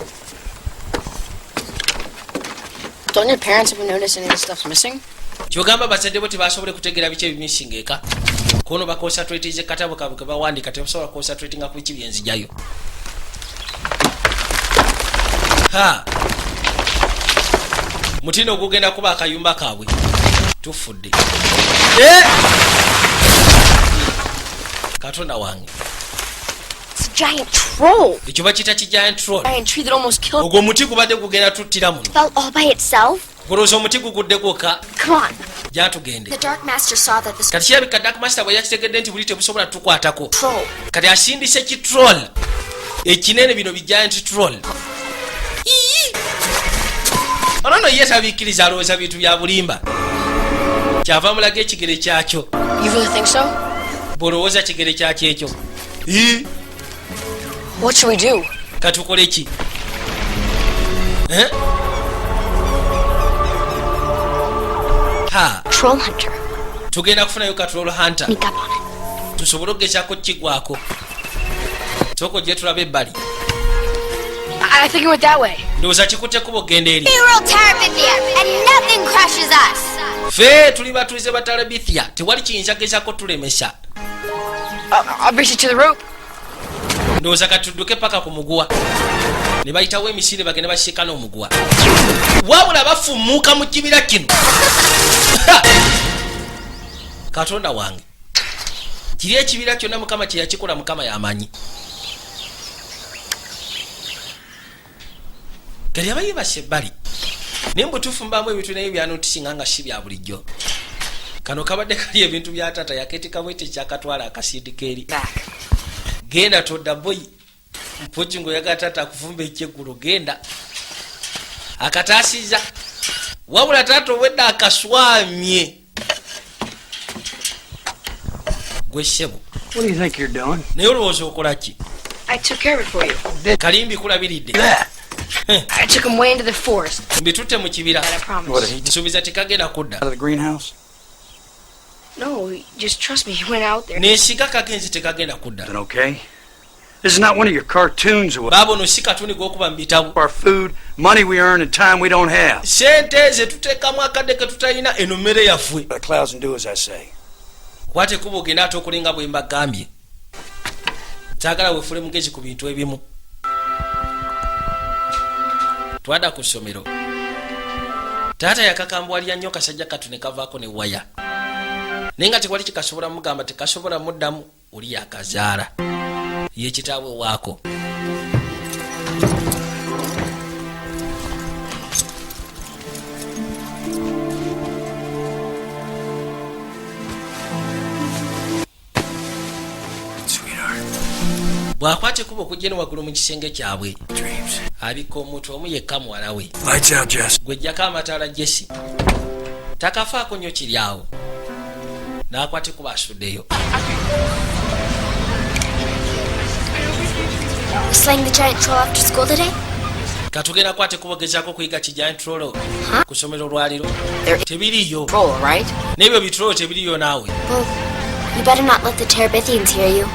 Don't your parents ever notice any of the stuff's missing? Kyogamba bazadde bo tebasobole kutegeera biki ebimisinga eka? Kono baconcentratize katabo kabwe ke bawandiika, tebasobola concentratinga ku biki byenzijayo. Ha, mutino ogugenda kuba akayumba kaabwe tufudde. Eh! Katonda wange! It's a giant troll. Ekyo bakiyita ki giant troll. Giant tree that almost killed. Ogwo omuti gubadde gugenda tuttira muno. Fell all by itself? Golowooza omuti gugudde gwokka? Come on. Gyatugende. The Dark Master saw that this Kati kirabika Dark Master bwe yakitegedde nti buli tebusobola tukwatako, troll. Kati asindise ki troll ekinene. Bino bi giant troll. Ii! Ono no ye tabikkiriza, alowooza bintu bya bulimba, kyava mulaga ekigere kyakyo. You really think so? Bw'olowooza kigere kyakyo ekyo? Ii! What should we do? Katukole ki? Eh? Ha. Troll hunter. Tugenda kufunayo ka troll hunter. Sneak up on it. Tusobole okugezaako kigwako. Sooka ojje tulabe ebbali. I think it went that way. Ndowooza kikutte kuba okgenda eri. We rule Terabithia, and nothing crushes us. Ffe tuli batuuze ba Terabithia, tewali kiyinza gezaako tulemesa. I'll brace you to the rope. Ndowooza katudduke paka ku muguwa. Ne bayitawo emisinde, bagende basiikana omuguwa, wabula bafumuuka mu kibira kino. Ha! Katonda wange, kiri ekibira kyonna Mukama kye yakikola, Mukama yamanyi. Kati abayibasa ebbali, naye mbutuufu mbaamu ebintu naye byanotisinga nga si bya bulijjo. Kano kabadde kali ebintu bya taata yaketika bwete kyakatwala akasindika eri. Back. Genda todda boyi, mpozi ngaoyagala taata akufumba ekyeggulo, genda akataasiza. Wabula taata obwedda akaswamye gwe ssebo. What do you think you're doing? Naye olowooza okola ki? I took care of it for you. Kalimbi kulabiridde. That. I took him way into the forest. Mbitutte mu kibira. I What, promise. he Nsuubiza tekagenda kudda. out of the greenhouse? No, just trust me. He went out there. Nensiga kagenzi tekagenda kudda. Then okay. This is not one of your cartoons or what. Baaba ono si katuni g'okuba mu bitabo. Our food, money we earn, and time we don't have. Sente ze tuteekamu, akadde ke tutalina, eno mmere yaffe. The clouds and do as I say. Kwata ekkubo ogende ate okulinga bwe mbagambye. Kyagala weefule mugezi ku bintu ebimu. Twada ku ssomero, taata yakakambwalira nnyo kasajja katu ne kavaako ne waya, naye nga tewali kikasobola mugamba, tekasobola muddamu. Oli yakazaala, ye kitaabwe waako. Sweetheart. Bw'akwata ekkubo okujja eno waggulu mu kisenge kyabwe, Dreams. abikka omuntu omu yekka, muwala we. Lights out, Jess. Gwejjako amataala, Jesi. Takafaako nnyo kiri awo, n'akwata ekkubo asuddeyo. We slaying the giant troll after school today? Katugenda kwata ekkubo gezaako okuyiga ki giant troll ku ssomero olwaliro. Tebiriyo. Troll, right? N'ebyo bi troll tebiriyo naawe. Well, you better not let the Terabithians hear you.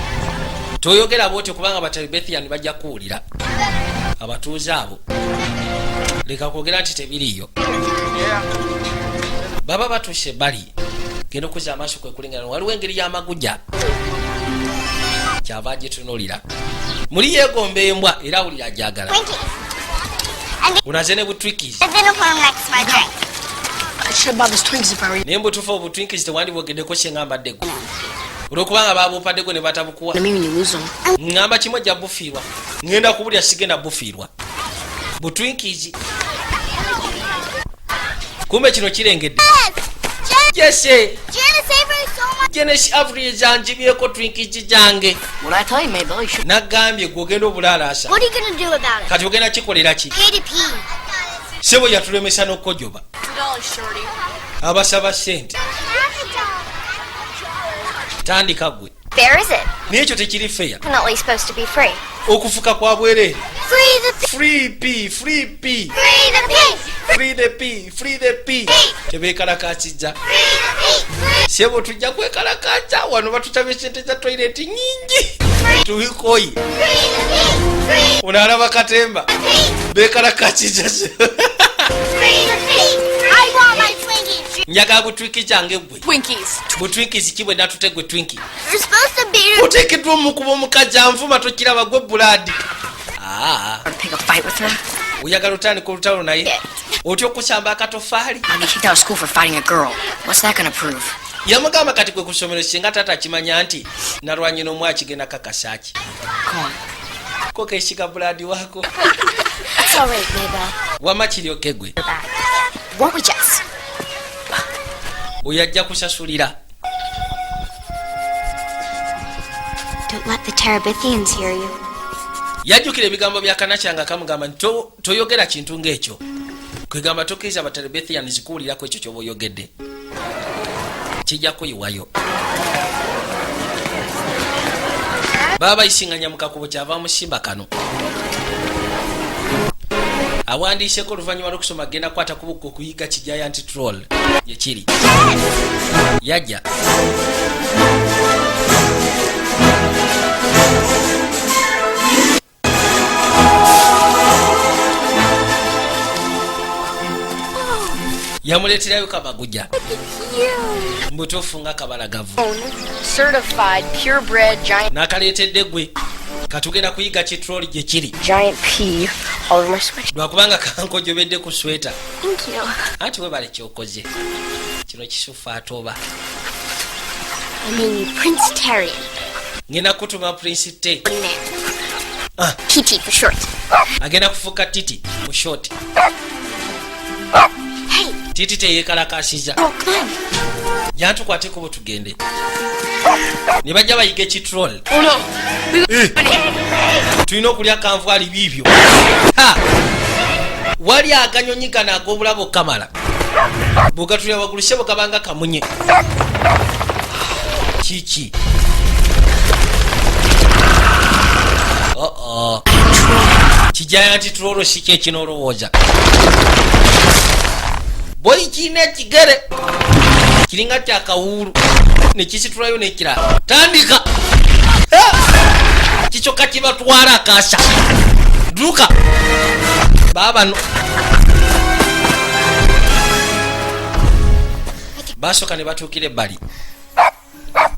Toyogera bwotyo, kubanga Baterabethian bajja kuwulira, abatuuze abo. Leka kwogera nti tebiriyo. Baba batuuse ebbali, genda okuzza amaaso kwe kulingana, waliwo engeri y'amagujja kyava agitunuulira. Muli yeegomba embwa era awulira ajagala. Twinkies. And Unaze ne bu Twinkies. the uniform next to my drink. I should have bought those Twinkies if I were you. Naye mbutuufu obu Twinkies tewandibwogeddeko kyeŋŋamba ddeggo, olwokubanga babumpaddego ne batabukuwa. I mean, when you lose them. Ŋŋamba kimu, ojja bufiirwa. Ŋŋenda kubulya, sigenda bufiirwa bu Twinkies. Kumbe kino kirengedde Jese. Janice Avery stole my. Janice Avery zanjibyeko Twinkies gyange. What I tell you, Maybell, you should. Nagambye gwe ogenda obulaalaasa. What are you gonna do about it? Kati ogenda kikolera ki? Pay to pee. Sebo yatulemesa n'okukojoba. $2, shorty. Abasaba ssente, tandika gwe. Fair is it? Naye ekyo tekiri fair. Definitely supposed to be free. Okufuka kwa bwereere. Free the pee. Free pee, free pee. Free the pee. Free the pee, free the pee. Tebeekalakasizza. Free the pee. Sebo tujja kwekalakaca wano, batutabye sente za toilet nyingi, tuwikoyi. Free the pee. Free Ono alaba katemba. the pee. Beekalakakiza. Free the pee. I want my Twinkies. Njagala bu Twinkie kyange gwe. Twinkies. Bu Twinkies ki bwe natute gwe Twinkie? You're supposed to be. Oteekeddwa omukuba omukazi anvuma, tokiraba gwe Buladi? Aa. To pick a fight with her. Oyagala otandika olutalo naye, otya okusamba akatofaali. I'll get kicked out of school for fighting a girl. What's that gonna prove? Yamugamba kati gwe ku ssomero, singa taata akimanya nti nalwanye n'omu, akigenda kakasaki? Come on. Ko kesiga Buladi wako. It's all right, Maybell. Wama kiryoke gwe. You're back. Won't we, Jess? Oyo ajja kusasulira. Don't let the Terabithians hear you. Yajjukira ebigambo bya kanakya nga kamugamba nti toyogera kintu ng'ekyo, kwegamba tokkiriza Baterebethians kuwulirako ekyo kyoba oyogedde, kijja kuyiwayo. Baba bayisiŋŋanya mu kakubo, kyava musimba kano awandiiseko oluvannyuma lw'okusoma agenda kukwata kubuka okuyiga ki giant troll yekiri yajja. Yamuleeterayo kabagujja mbutuufu nga kabalagavu. Certified purebred giant N'akaleetedde gwe, katugenda kuyiga ki troll gye kiri. giant pea all over my sweatshirt. Lwakubanga kankojobedde ku sweta. Thank you. Anti webale kyokoze kino kisufu atoba. I name you Prince Terrian. Ngenda kutuma Prince T. Man. Ah. TT for short. Agenda kufuuka Titi mu short. Hey, Titi teyekalakasiza. oh, come on. Jantukwateko bwe tugende ne bajja bayiga eki troll. Oh no! Tulina okulya kanvaali biibyo. Ha! Wali aganyonyi gano ag'obulabo kamala bwegatulya waggulu sebo kabanga kamunye kiki? Oo, ki giant troll si kyekinoolowooza boyi, kiina ekigere kiringa kyakawuulu nekisitulayo nekirala. Tandika. Ha! Kikyokka kibatwala akasa duka baabano basooka ne batuukira ebbali,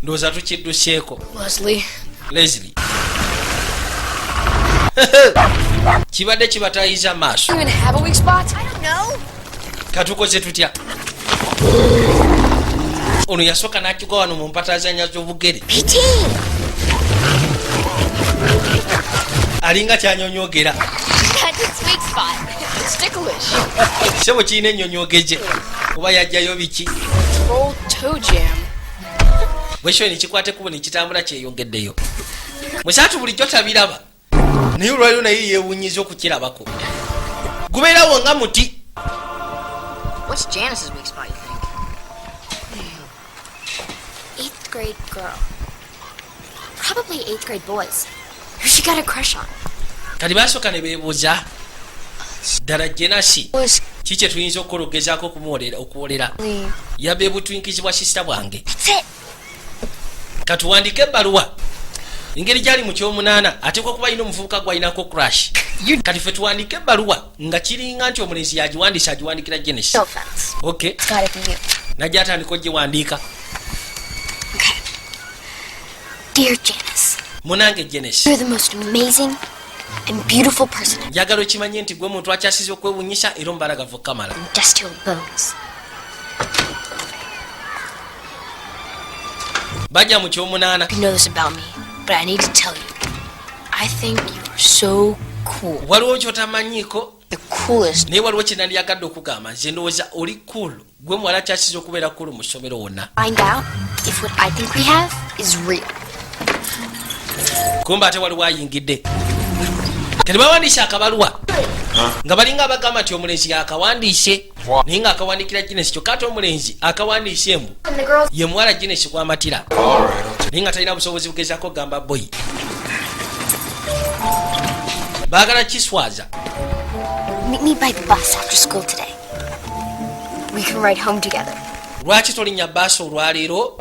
ndowooza tukidduseeko. Leslie. Leslie. Kibadde kibatayiza maaso. Even have a weak spot? I don't know. Katukoze tutya? Ono yasooka n'akigwa wano mu mpatazanya z'obugere. PT! Alinga kyanyonyogera. That's its weak spot. It's ticklish. Sebo, kirina ennyonyogeje oba yajjayo biki? Roll toe jam. Bwekyo nekikwata ekkubo nekitambula kyeyongeddeyo. Musaatu bulijjo tabiraba, naye olwaliro naye yeewunyiza okukirabako. Gubeerawo nga muti. What's Janice's weak spot, you think? Eighth grade girl. Probably eighth grade boys. Who she got a crush on? Kati basooka ne beebuuza ddala Janice Was ki kye tuyinza okukola okugezaako okuwolera yabba ebutwinkizi bwa sister bwange. That's it. Katuwandike ebbaluwa. Engeri gyali mu kyomunaana, ateekwa kuba alina omuvubuka gwalinako crush. Kati fe tuwandike ebbaluwa nga kiringa nti omulenzi yagiwandiisa, agiwandikira Janice. No offense. Okay. It's gotta be you. Najja atandika ogiwandiika. Okay. Dear Janice, Munange Janice, you're the most amazing and beautiful person in njagala okimanye nti gwe muntu akyasiza okwewunyisa era omubalagavu kamala. industrial bones. Bajja mu kyomunaana. You know this about me, but I need to tell you. I think you are so cool. Waliwo kyotamanyiiko, The coolest. naye waliwo kyenandyagadde okugamba. Nze ndowooza oli cool, gwe muwala akyasiza okubeera cool mu ssomero wonna. Find out if what I think we have is real. Kumba ate waliwo ayingidde. Kati bawandiise akabaluwa nga balinga abagamba nti omulenzi yakawandiise, naye nga akawandikira Janice. Kyokka ate omulenzi akawandiise embu And the girls ye muwala Janice kwamatira, naye nga talina busobozi bugezaako kugamba boy. Baagala kiswaza. Meet me by the bus after school today. We can ride home together. Lwaki tolinnya baasi olwaleero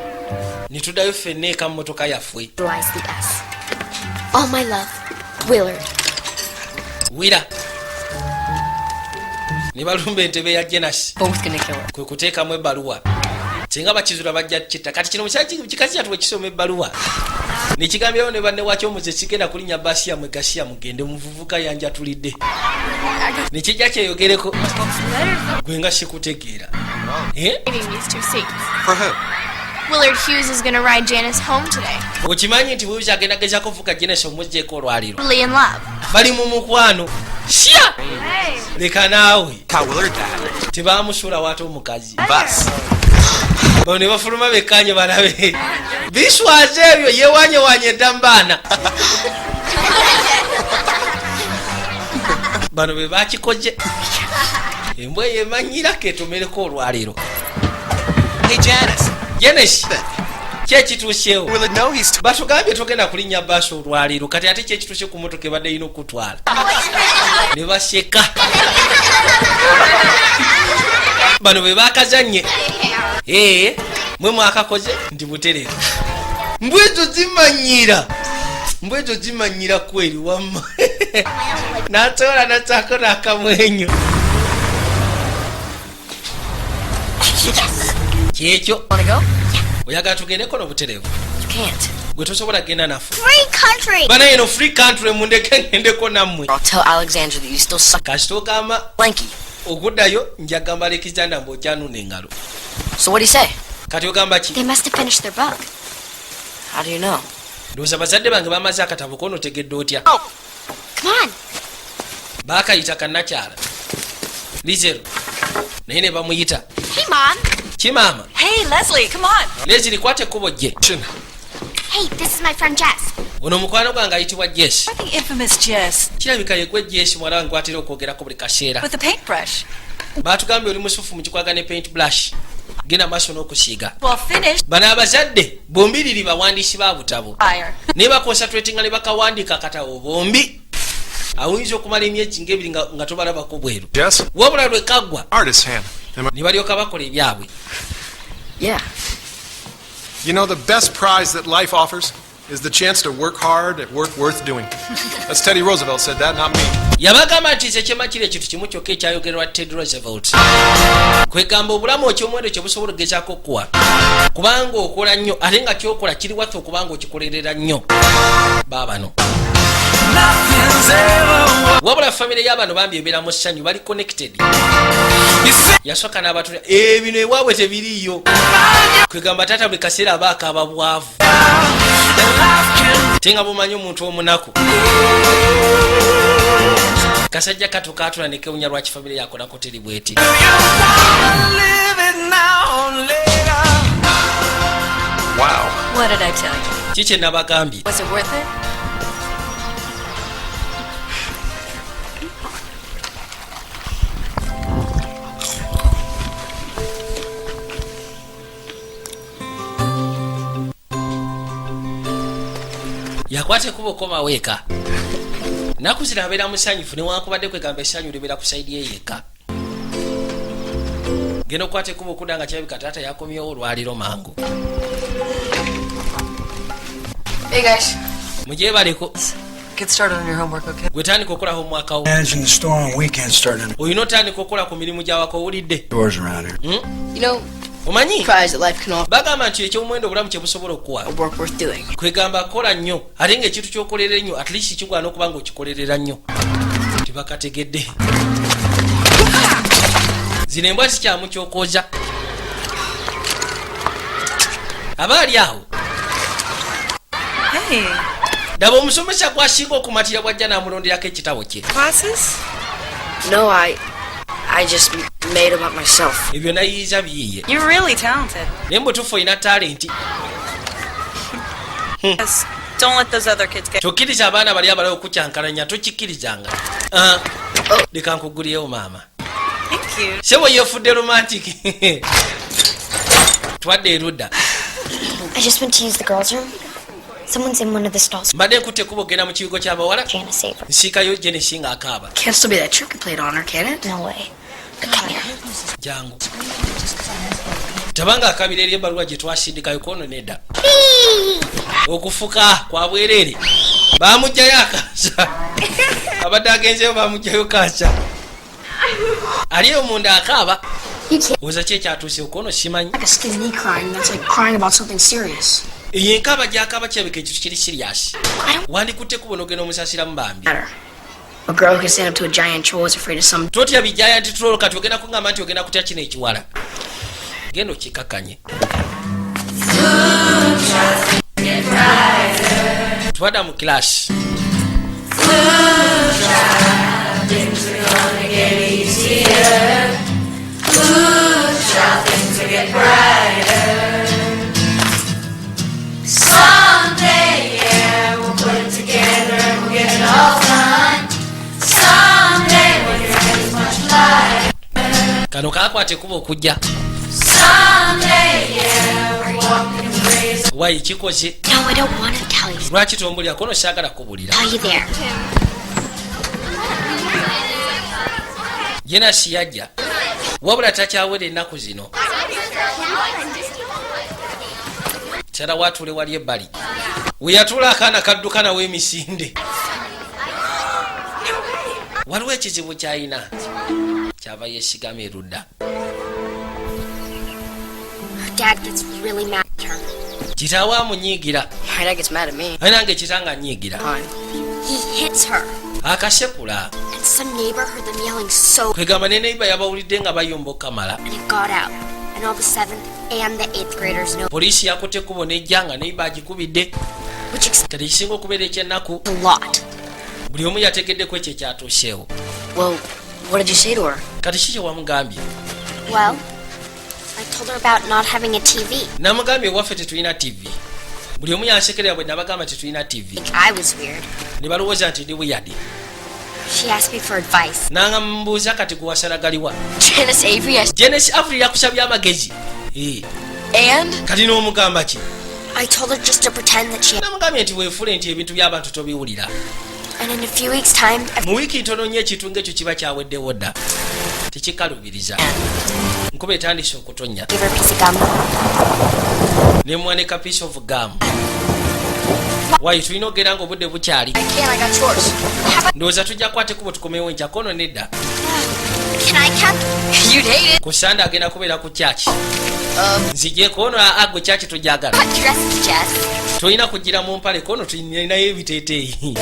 ne tuddayo ffenna eka mu motoka yaffe? Lies the S. All my love, Willard. Wira ne balumba entebe ya Janice. Both gonna kill her. Kwe kuteekamu ebbaluwa. Singa bakizula bajja kitta. Kati kino mukyala kikazi kyatu bwekisoma ebbaluwa nekigambirawo ne banne wakyo, omuze kigenda kulinnya baasi yammwe, gasiya mugende, muvuvuka yanjatulidde. Nekijja kyeyogereko gwe nga sikutegeera. Eh? These two seats. For who? Willard Hughes is gonna ride Janice home today. Okimanyi nti Wills agenda gezaako vuga Janice omugjeeko olwaliro? Totally in love. Bali mu mukwano sya, leka naawe. How Willard that? Tebamusuula waate omukazi. Bus. Bano ne bafuluma bekkanye balabe biswaza ebyo yewanyewanye edda mu baana bano be bakikoje. Embwa eyo emanyira ketomereko olwaleero. Hey, Janice. Janice, kyekituuseewo? Willard, no, he's. Batugambye togenda kulinnya baasi olwaleero. Kati ate kyekituuse ku motoka ebadde erina okutwala? Ne baseka. Bano be bakazanye. Ee, mwe mwakakoze nti butereevu. Mbwa ezo zimanyira, mbwa ezo zimanyira kweri. Wamma natoola nasaako n'akamwenyu. Kyekyo. Wanna go? Oyagala tugendeko n'obutereevu? You can't. Gwe tosobola genda naffe. Free country! Bana, eno free country, mundeke ngendeko nammwe. I'll tell Alexandra that you still suck Kasita ogamba blanky. okuddayo, njagamba Alexander mbu okyanuna engalo. So what'd he say? Kati ogamba ki? They must have finished their book. How do you know? Ndowooza bazadde bange bamaze akatabo kono. Otegedde otya? Come on. Baakayita kannakyala lizero naye ne bamuyita. Hey, Mom. Kimaama. Hey, Leslie, come on. Leslie, kwata ekkubo gye. Hey, this is my friend Jess. Ono mukwano gwange ayitibwa Jess. The infamous Jess Kirabika yegwe Jess muwala wange gwatera okwogerako buli kaseera. with the paintbrush. Baatugambye oli musufu mu kikwaga ne paint brush, genda maaso n'okusiiga. Well, finished. Bano abazadde bombiriri bawandiisi ba butabo. Fire. Naye baconcentratinga ne bakawandiika akatabo bombi. Awuyinza okumala emyezi ngaebiri nga tobalabako bweru. Jess? Wabula lwe kaggwa, Artist's hand. Am I- ne balyoka bakola ebyabwe. Yeah. You know, the best prize that life offers is the chance to work hard at work worth doing. That's Teddy Roosevelt said that, not me. Yabagamba nti nze kyemakiri ekintu kimu kyokka ekyayogerwa Ted Roosevelt, kwegamba obulamu ekyomuwendo kyebusobola okugezaako okukuwa kubanga okola nnyo, ate nga kyokola kiri waffe okubanga okikolerera nnyo. Baabano Wabula famire y'abano bambi ebeera mu ssanyu, bali connected. Yasooka n'abatulya ebino ewaabwe tebiriiyo. Kwegamba taata buli kaseera aba akaaba bwavu, te nga bumanyi omuntu omunaku. Kasajja kato katula nekewunya lwaki famire yakolako teri bweti. Wow. What did I tell you? Ki kye nabagambye? Was it worth it? Yakwata ekuba okomawo eka. Naku zino abeera musanyufu newankubadde kwegamba essanyu libeera ku side ye yekka. Genda okukwata ekuba okudda nga kirabika taata yakomyewo olwaliro mangu. Hey guys. Mugyebaleko. Get started on your homework, okay? Gwe tandika okukola homework wo. Managing the store on weekends starting Olina otandika okukola ku mirimu gyawaka, owulidde? doors around here. Omanyi Prize that life can offer. bagamba nti ekyomuwendo obulamu kye busobola okukuwa Work worth doing. kwegamba kola nnyo, ate ngaekintu kyokolerera ennyo at least kigwana okuba nga okikolerera nnyo. Tebakategedde zino embwa zikyamu kyokooza aba ali awo. Hey, Daba omusomesa gwasinga okumatira bwajja n'amulonderako ekitabo kye. Classes? No, I just made them up myself. Ebyo nayiyiza biyiye. You're really talented. Naye mbutuufu olina talent. Yes. Don't let those other kids get. Tokkiriza abaana bali abalala okukyankalanya, tokikkirizanga. Ah, leka nkuguliyewo maama. Thank you. Sebo yefudde romantic. Twadde erudda. I just went to use the girls' room. Someone's in one of the stalls. Mbadde nkutte ekkubo ogenda mu kibigo ky'abawala. Janice Avery. Nsiikayo Jenesi ng'akaaba. Can't still be that trick you played on her, can it? No way. But come here. Jangu. Tabanga akabira eri ebbaluwa gye twasindikayo kono nedda. Okufuka kwa bwereere bamugjayo akasa, abadde agenzeyo bamugjayo kasa, ali eyo munda akaaba. You can't. Oza ki ekyatuuse okono simanyi. Like a skin knee crying. That's like crying about something serious. Eyo enkaaba gyakaaba kirabika ekintu kiri serious. I don't Wandikutte kubo nogenda omusasiramu bambi. matter. A girl who can stand up to a giant troll is afraid of some Totya bi giant troll, kati ogenda kuŋŋamba nti ogenda kutya kino ekiwala? Genda okikakkanye. Twadda mu kilasi. Things are gonna get easier. Ooh, child, things will get brighter. Someday, yeah, we'll put it together and we'll get it all done. Someday, when your head is much lighter. Kano kakwata ekuba okujja. Someday, yeah, we'll walk in the rays. Wayi kikoze. No, I don't want to tell you. Lwaki tombulira kono? Saagala kubulira. Tell you there. Jenasi yajja wabula takyawera ennaku zino. Kyala watuule wali ebbali we yatuula, akaana kadduka nawe emisinde. Waliwo ekizibu kyalina, kyava yesigama erudda. Her dad gets really mad at her. Kitaawe amunyiigira. My dad gets mad at me. Aye nange kitanga anyiigira. Fine. He hits her. Akasekula. And some neighbor heard them yelling so Kwegamba ne neighbor yabawulidde nga bayomba okamala. and it got out. And all the seventh and the eighth graders know, Poliisi yakutte ekkubo nejja nga neighbor agikubidde. Which explains Kati ekisinga okubeera ekyennaku, a lot. buli omu yategeddeko ekyo ekyatuuseewo. Well, what did you say to her? Kati ki kyewamugambye? Well, I told her about not having a TV. Namugambye ewaffe tetulina TV. Buli omu yansekerera bwe nabagamba tetulina TV. Think I was weird. Ne balowooza nti ndi weird. She asked me for advice. Nanga mbuuza kati gwe wasalagaliwa. Janice Avery, I Janice Avery yakusabye amagezi. Eh, and kati n'omugamba ki? I told her just to pretend that she Namugambye nti weefule nti ebintu by'abantu tobiwulira. And in a few weeks' time, Mu wiiki ntono nnyo ekintu ng'ekyo kiba kyaweddewo dda, tekikalubiriza. Nkuba etandise okutonnya. Give her a piece of gum. Nemwanika piece of gum. Wayi tulina okugenda nga obudde bukyali. I can't. I got chores. How about Ndowooza tujja kukwata ekkubo tukomewo enkya kono nedda. Can I come? You'd hate it. Ku Sande agenda kubeera ku kyaki nzijeko ono agwe kyaki tojagala. What dress, Jess? Tolina kugira mu mpale kono, tulinayo ebiteeteeyi.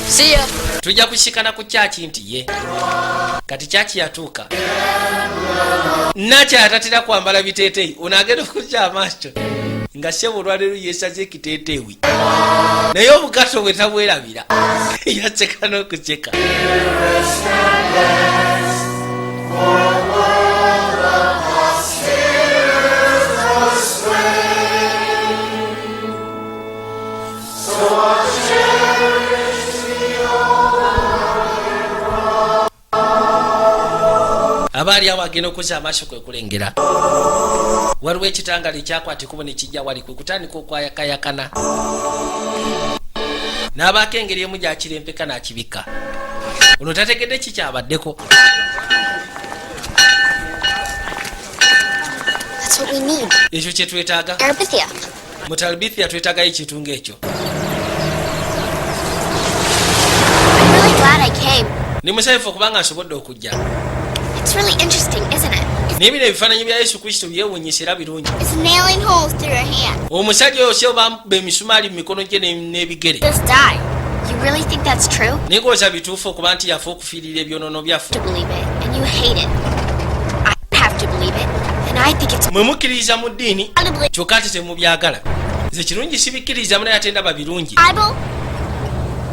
See ya. Tujja kusikana ku kyaki nti ye kati kyaki yatuuka nakyatatera kwambala biteeteeyi. Ono agenda okukya amaaso nga sebo olwaleero yesaze ekiteeteewi, naye obugato bwe tabwerabira, yaseka n'okuseka. Aba ali awo agenda okuzza amaaso kwe kulengera waliwo ekitangala ekyakwata ekubo ne kijja wali, kwe kutandika okwayakayakana n'abaako engeri emu gyakirempeka n'akibikka. Ono tategedde kikyabaddeko. That's what we need. Ekyo kye twetaaga. Terabithia. Mu Talbithia twetaagayo ekintu ng'ekyo. I'm really glad I came. Ndi musanyufu okubanga nsobodde okujja. It's really interesting, isn't it? Naye bino ebifaananyi bya Yesu Kristo byewuunyisa era birungi. It's nailing holes through your hand. Omusajja oyo sio bamukuba emisumaali mu mikono gye n'ebigere. Just die. You really think that's true? Naye ng'olowooza bituufu okuba nti yafa okufiirira ebyonoono byaffe? To believe it, and you hate it. I have to believe it, and I think it's Mwe mukkiririza mu ddiini incredibly kyokka ate temubyagala. Nze kirungi sibikkirizamu, naye ate ndaba birungi. Bible.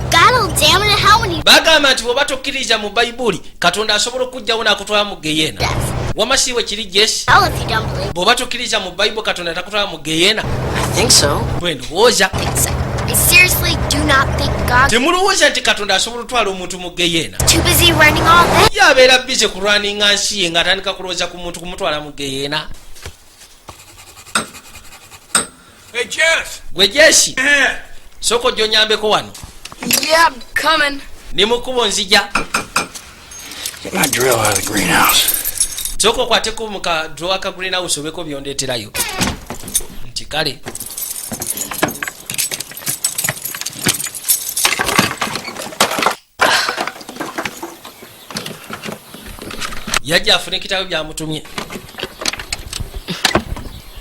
God will damn it to hell when he Bagamba nti bw'oba tokkiriza mu Bayibuli, Katonda asobola okugjawo n'akutwala mu geyeena. does. Wama siiwe kiri, Jesi? Hell if you don't believe. Bw'oba tokkiriza mu Bayibuli, Katonda takutwala mu geyeena. I think so. Bwe ndowooza. Think so. I seriously do not think God Temulowooza nti Katonda asobola otwala omuntu mu geyeena. too busy running all this. Ye abeera busy kulwaninga nsi ye ng'atandika kulowooza ku muntu kumutwala mu geyeena. Hey, Jess! Gwe Jesi. Yeah. Sooka ojja onyambeko wano. Yeah, I'm coming. Ndi mu kkubo, nzija. Get my drill out of the greenhouse. Sooka okwateko mu ka drawer ka greenhouse obeko byondeeterayo nti kale. Yajja afune ekitabo byamutumye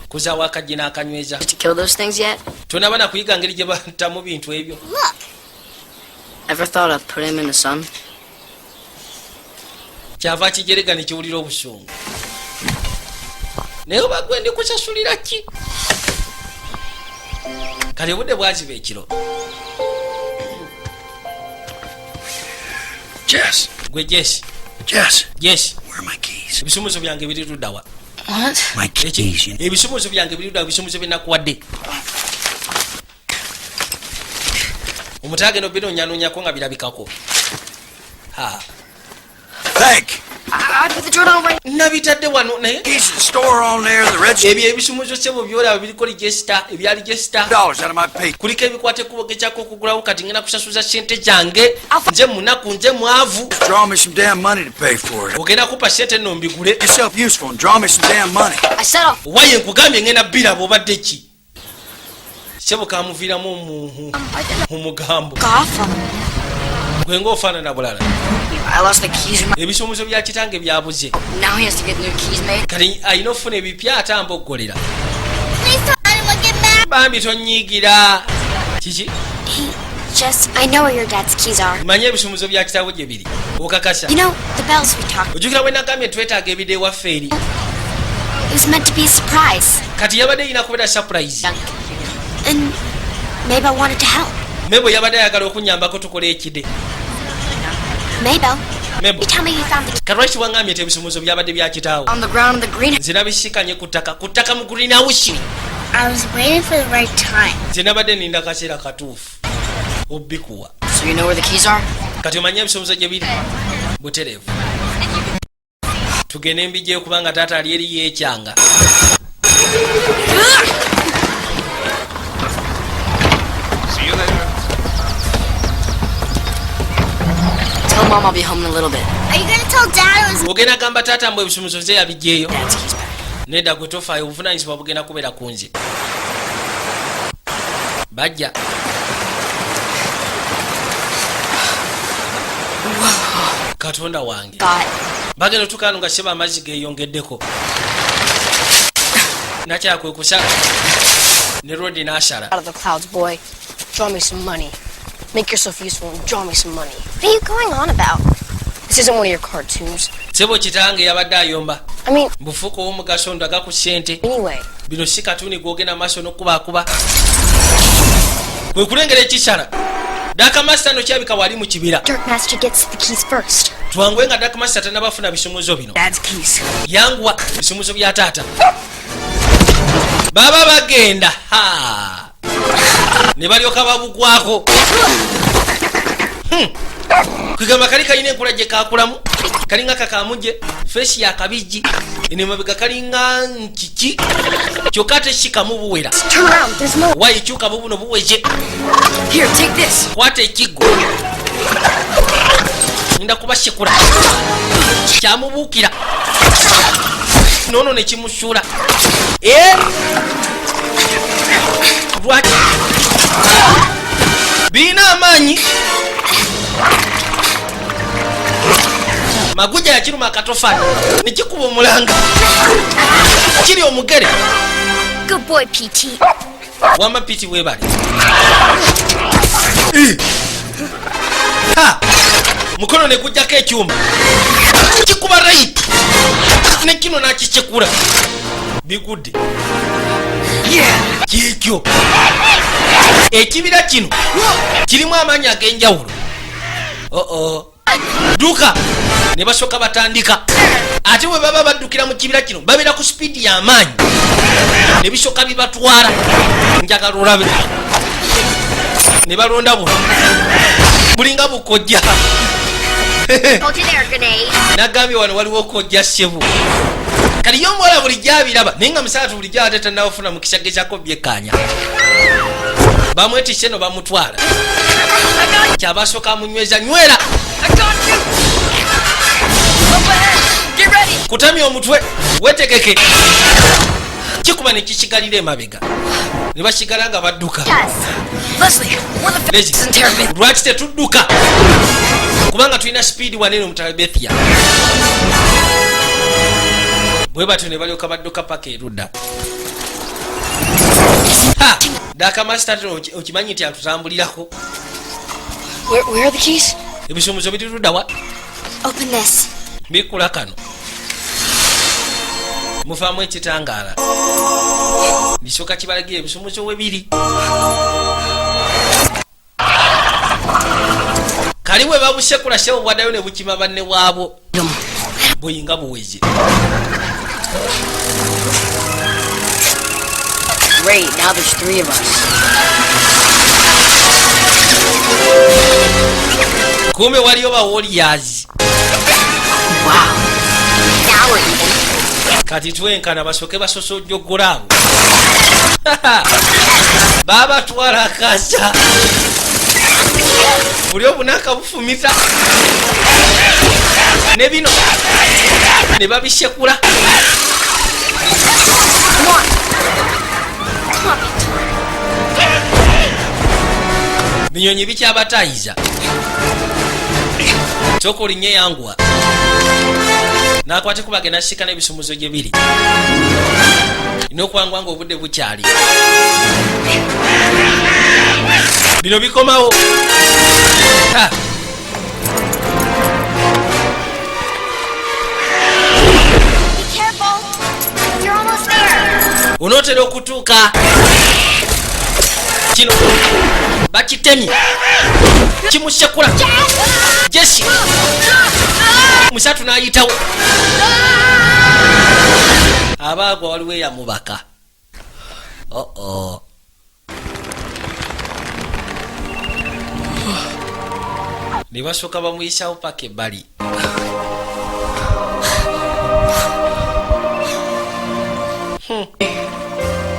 kuzaawo akajji n'akanyweza. To kill those things yet? Tonaba nakuyiga ngeri gye batamu bintu ebyo. Look, Ever thought of putting him in the sun? Kyava kijerega ne kiwulira obusungu, naye oba gwe ndi kusasulira ki? Kale obudde bwaziba ekiro. Jess! Gwe Jesi. Jess! Jesi. Where are my keys? Ebisumuzo byange biri luddawa? What? My keys. You Ebisumuzo byange biri luddawa? Ebisumuzo byenakuwadde omuto agenda obinoonyanonyako nga birabikako. Ha. Thank. I put the drill down right. Nabitadde wano naye. Keys to the store on there, the register. Ebyo ebisumuzo sebo byolaba biriko register, ebya register. Dollars out of my pay. Kuliko ebikwata ekkubo gekyako okugulawo. Kati ngenda kusasuza sente zange, nze munaku, nze mwavu. Draw me some damn money to pay for it. Ogenda kupa sente nno mbigule. Yourself useful and draw me some damn money. I said I'll. Waye nkugambye ngenda biraba obadde ki sebo kamuviiramu omugambo. Off. Gwe ngaofaanana bulala. I lost the keys in my. Ebisumuzo bya kitange byabuze. Now he has to get new keys made. Kati alina okufuna ebipya ate amboggolera. Please don't let anyone get mad. Bambi tonyiigira kiki. He just, I know where your dad's keys are. Manye ebisumuzo bya kitaawo gye biri, okakasa? You know, the bells we talked. Ojjukira bwe nagambye twetaaga ebidde ewaffe eri? It was meant to be a surprise. Kati yabadde erina kubeera surprise. And Mabel wanted to help. Mebo yabadde ayagala okunyambako tukola ekide. Mabel, Mebo. you tell me you found the Kati lwaki waŋŋambye nti ebisumuzo byabadde bya kitaawo? On the ground in the greenhouse. Nze nabisikanye ku ttaka, ku ttaka mu greenhouse. I was waiting for the right time. Nze nabadde ninda kaseera katuufu obbikuwa. So you know where the keys are? Kati omanye ebisumuzo gye biri butereevu, tugende mbijjeyo kubanga taata ali eri yeekyanga. See you later. Tell Mom I'll be home in a little bit. Are you gonna tell Dad it was Ogenda gamba taata mbu ebisumuzo ze yabijjeeyo? Dad's keys back. Nedda gwe tofaayo, obuvunanyizibwa bugenda kubeera ku nze. Bajja. Katonda wange. Got. Bagenda otukaano nga seba amazzi geeyongeddeko nakyakwe kusala. Ne Rodi n'asala. Out of the clouds, boy. Draw me some money. Make yourself useful and draw me some money. What are you going on about? This isn't one of your cartoons. Sebo, kitange yabadde ayomba. I mean, Bufuuka ow'omugaso, ndaga ku ssente. anyway. Bino si katuni gwogenda maaso n'okubaakuba kwe kulengera ekisala. Dark Master no kyabika wali mu kibira. Dark Master gets the keys first. Twanguwe nga Dark Master tannabafuna bisumuzo bino. Dad's keys. Yanguwa, bisumuzo bya taata. Baba bagenda ha ne balyoka babugwako. Kwegamba kali kalina enkola gye kakulamu, kalinga kakamuje face ya kabijji, eno emabega kalinga nkiki, kyokka ate kikamu buwera. Turn around. There's more. Wayi, kyuka, bubuno buweje. Here, take this. Kwata ekiggo, nda kubasekula. Kyamubuukira noono nekimusuula. Eh? Lwaki birina amaanyi? Maguja yakiruma akatofali nekikuba omulanga kiri omugere. Good boy, PT. Wama Piti, webale. Ha! Mukono ne gujjako ekyuma kikuba right ne kino nakikyekula bigudde. Kikyo ekibira kino kirimu amaanyi ag'enjawulo. Oo, dduka! Ne basooka batandika, ate bwe baba baddukira mu kibira kino babeera ku sipiidi y'amaanyi ne bisooka bibatwala. Njagala olabe ne balonda buno bulinga bukojja. Hold you there, grenade. Nagambye wano waliwo kojja ssebo. Kali ye omuwala bulijjo abiraba, naye nga musaatu bulijjo ate tannabafuna mukisa gezako byekkaanya. Bamwetisse no bamutwala, kyabasooka amunyweza nywera. I got you! Up ahead! Get ready! Kutamya omutwe, wetegeke. Kikuba ne kikigalira emabega ne basigala nga badduka. Leslie, we're the Lezi, fastest in Terabithia. Lwaki tetudduka? Kubanga tulina sipiidi wanene mu Terabithia. Bwe batyo ne balyoka badduka paka erudda. Ha! Dark Master okimanyi nti atutambulirako. Where are the keys? Ebisumuzo biri luddawa? Open this. Bikula kano, muvaamu ekitangaala, bisooka kibalagira ebisumuzo we biri. Kali bwe babusekula sebo, bwaddayo ne bukima banne bwabwo buyinga buweze. Great, now there's three of us. Kumbe waliyo ba warriors. Wow. Now we're even. Kati twenkana, basooke basosojjogola abo babatwala akasa buli obunaka bufumita ne bino ne babisekula. Come on. Come on, Pete. Binyonyi bikyabatayiza, sooka olinye yanguwa nakwate kubagenda sika n'ebisumuzo gye biri n'okwangwa nga obudde bukyali. Bino bikomawo. Ha! Be careful. You're almost there. Onootera okutuuka. Kino bakitemye, kimusekula jesi musatu n'ayitawo abaagwa. Waliwo eyamubaka oo ne basooka bamuyisawo paka ebbali.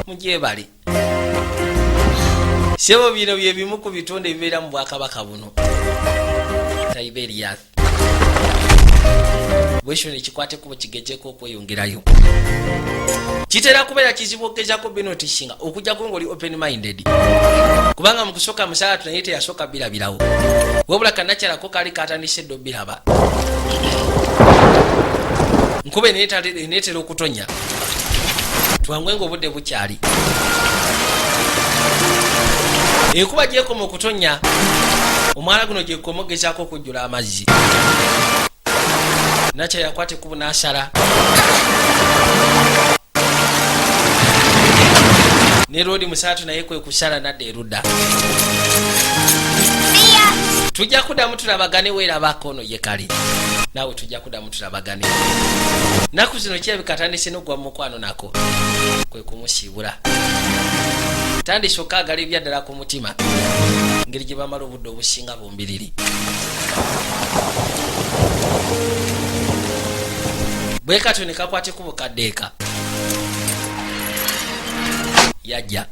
Mugyebale sebo, bino bye bimu ku bitonde ebibeera mu bwakabaka buno Tiberias. Bwekyo nekikwate kubo kigejeko okweyongerayo kitera kubeera kizibu okugezako binotisinga okujjako ngaoli open minded, kubanga mu kusooka musaala naye teyasooka birabirawo, wabula kanakyalako kaali katandise dde obiraba. Nkuba eneetera okutonya, twangwe nga obudde bukyali. Enkuba gyekoma okutonnya, omwala guno gyekoma ogezaako okujjula amazzi. Nakyo yakwata ekkubo n'asala ne roodi musaatu, naye kwe kusala nadda erudda. Tujja kuddamu tulabagane. Weerabako ono ye kale naawe, tujja kuddamu tulabagane. Naku zino kirabika atandise n'ogwa mu mukwano, nako kwe kumusiibula. Tandise okaagala ebyaddala ku mutima, engeri gye bamala obudde obusinga bumbiriri bwe katyo ne kakwata ekkubo kaddeeka. Yajja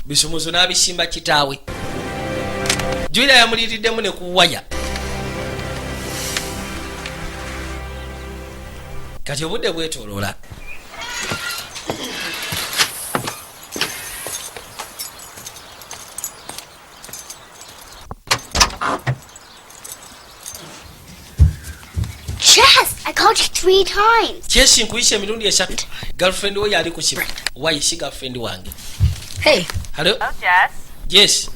bisumuzo n'abisimba kitaawe. Julia yamuliriddemu ne ku waya. Kati obudde bwetoloola. Jess, I called you three times. Kyesi, nkuyisa emirundi 3. Girlfriend we yali ku simu. Wayi, si girlfriend wange. Hey, Hello. Oh, Jess. Yes.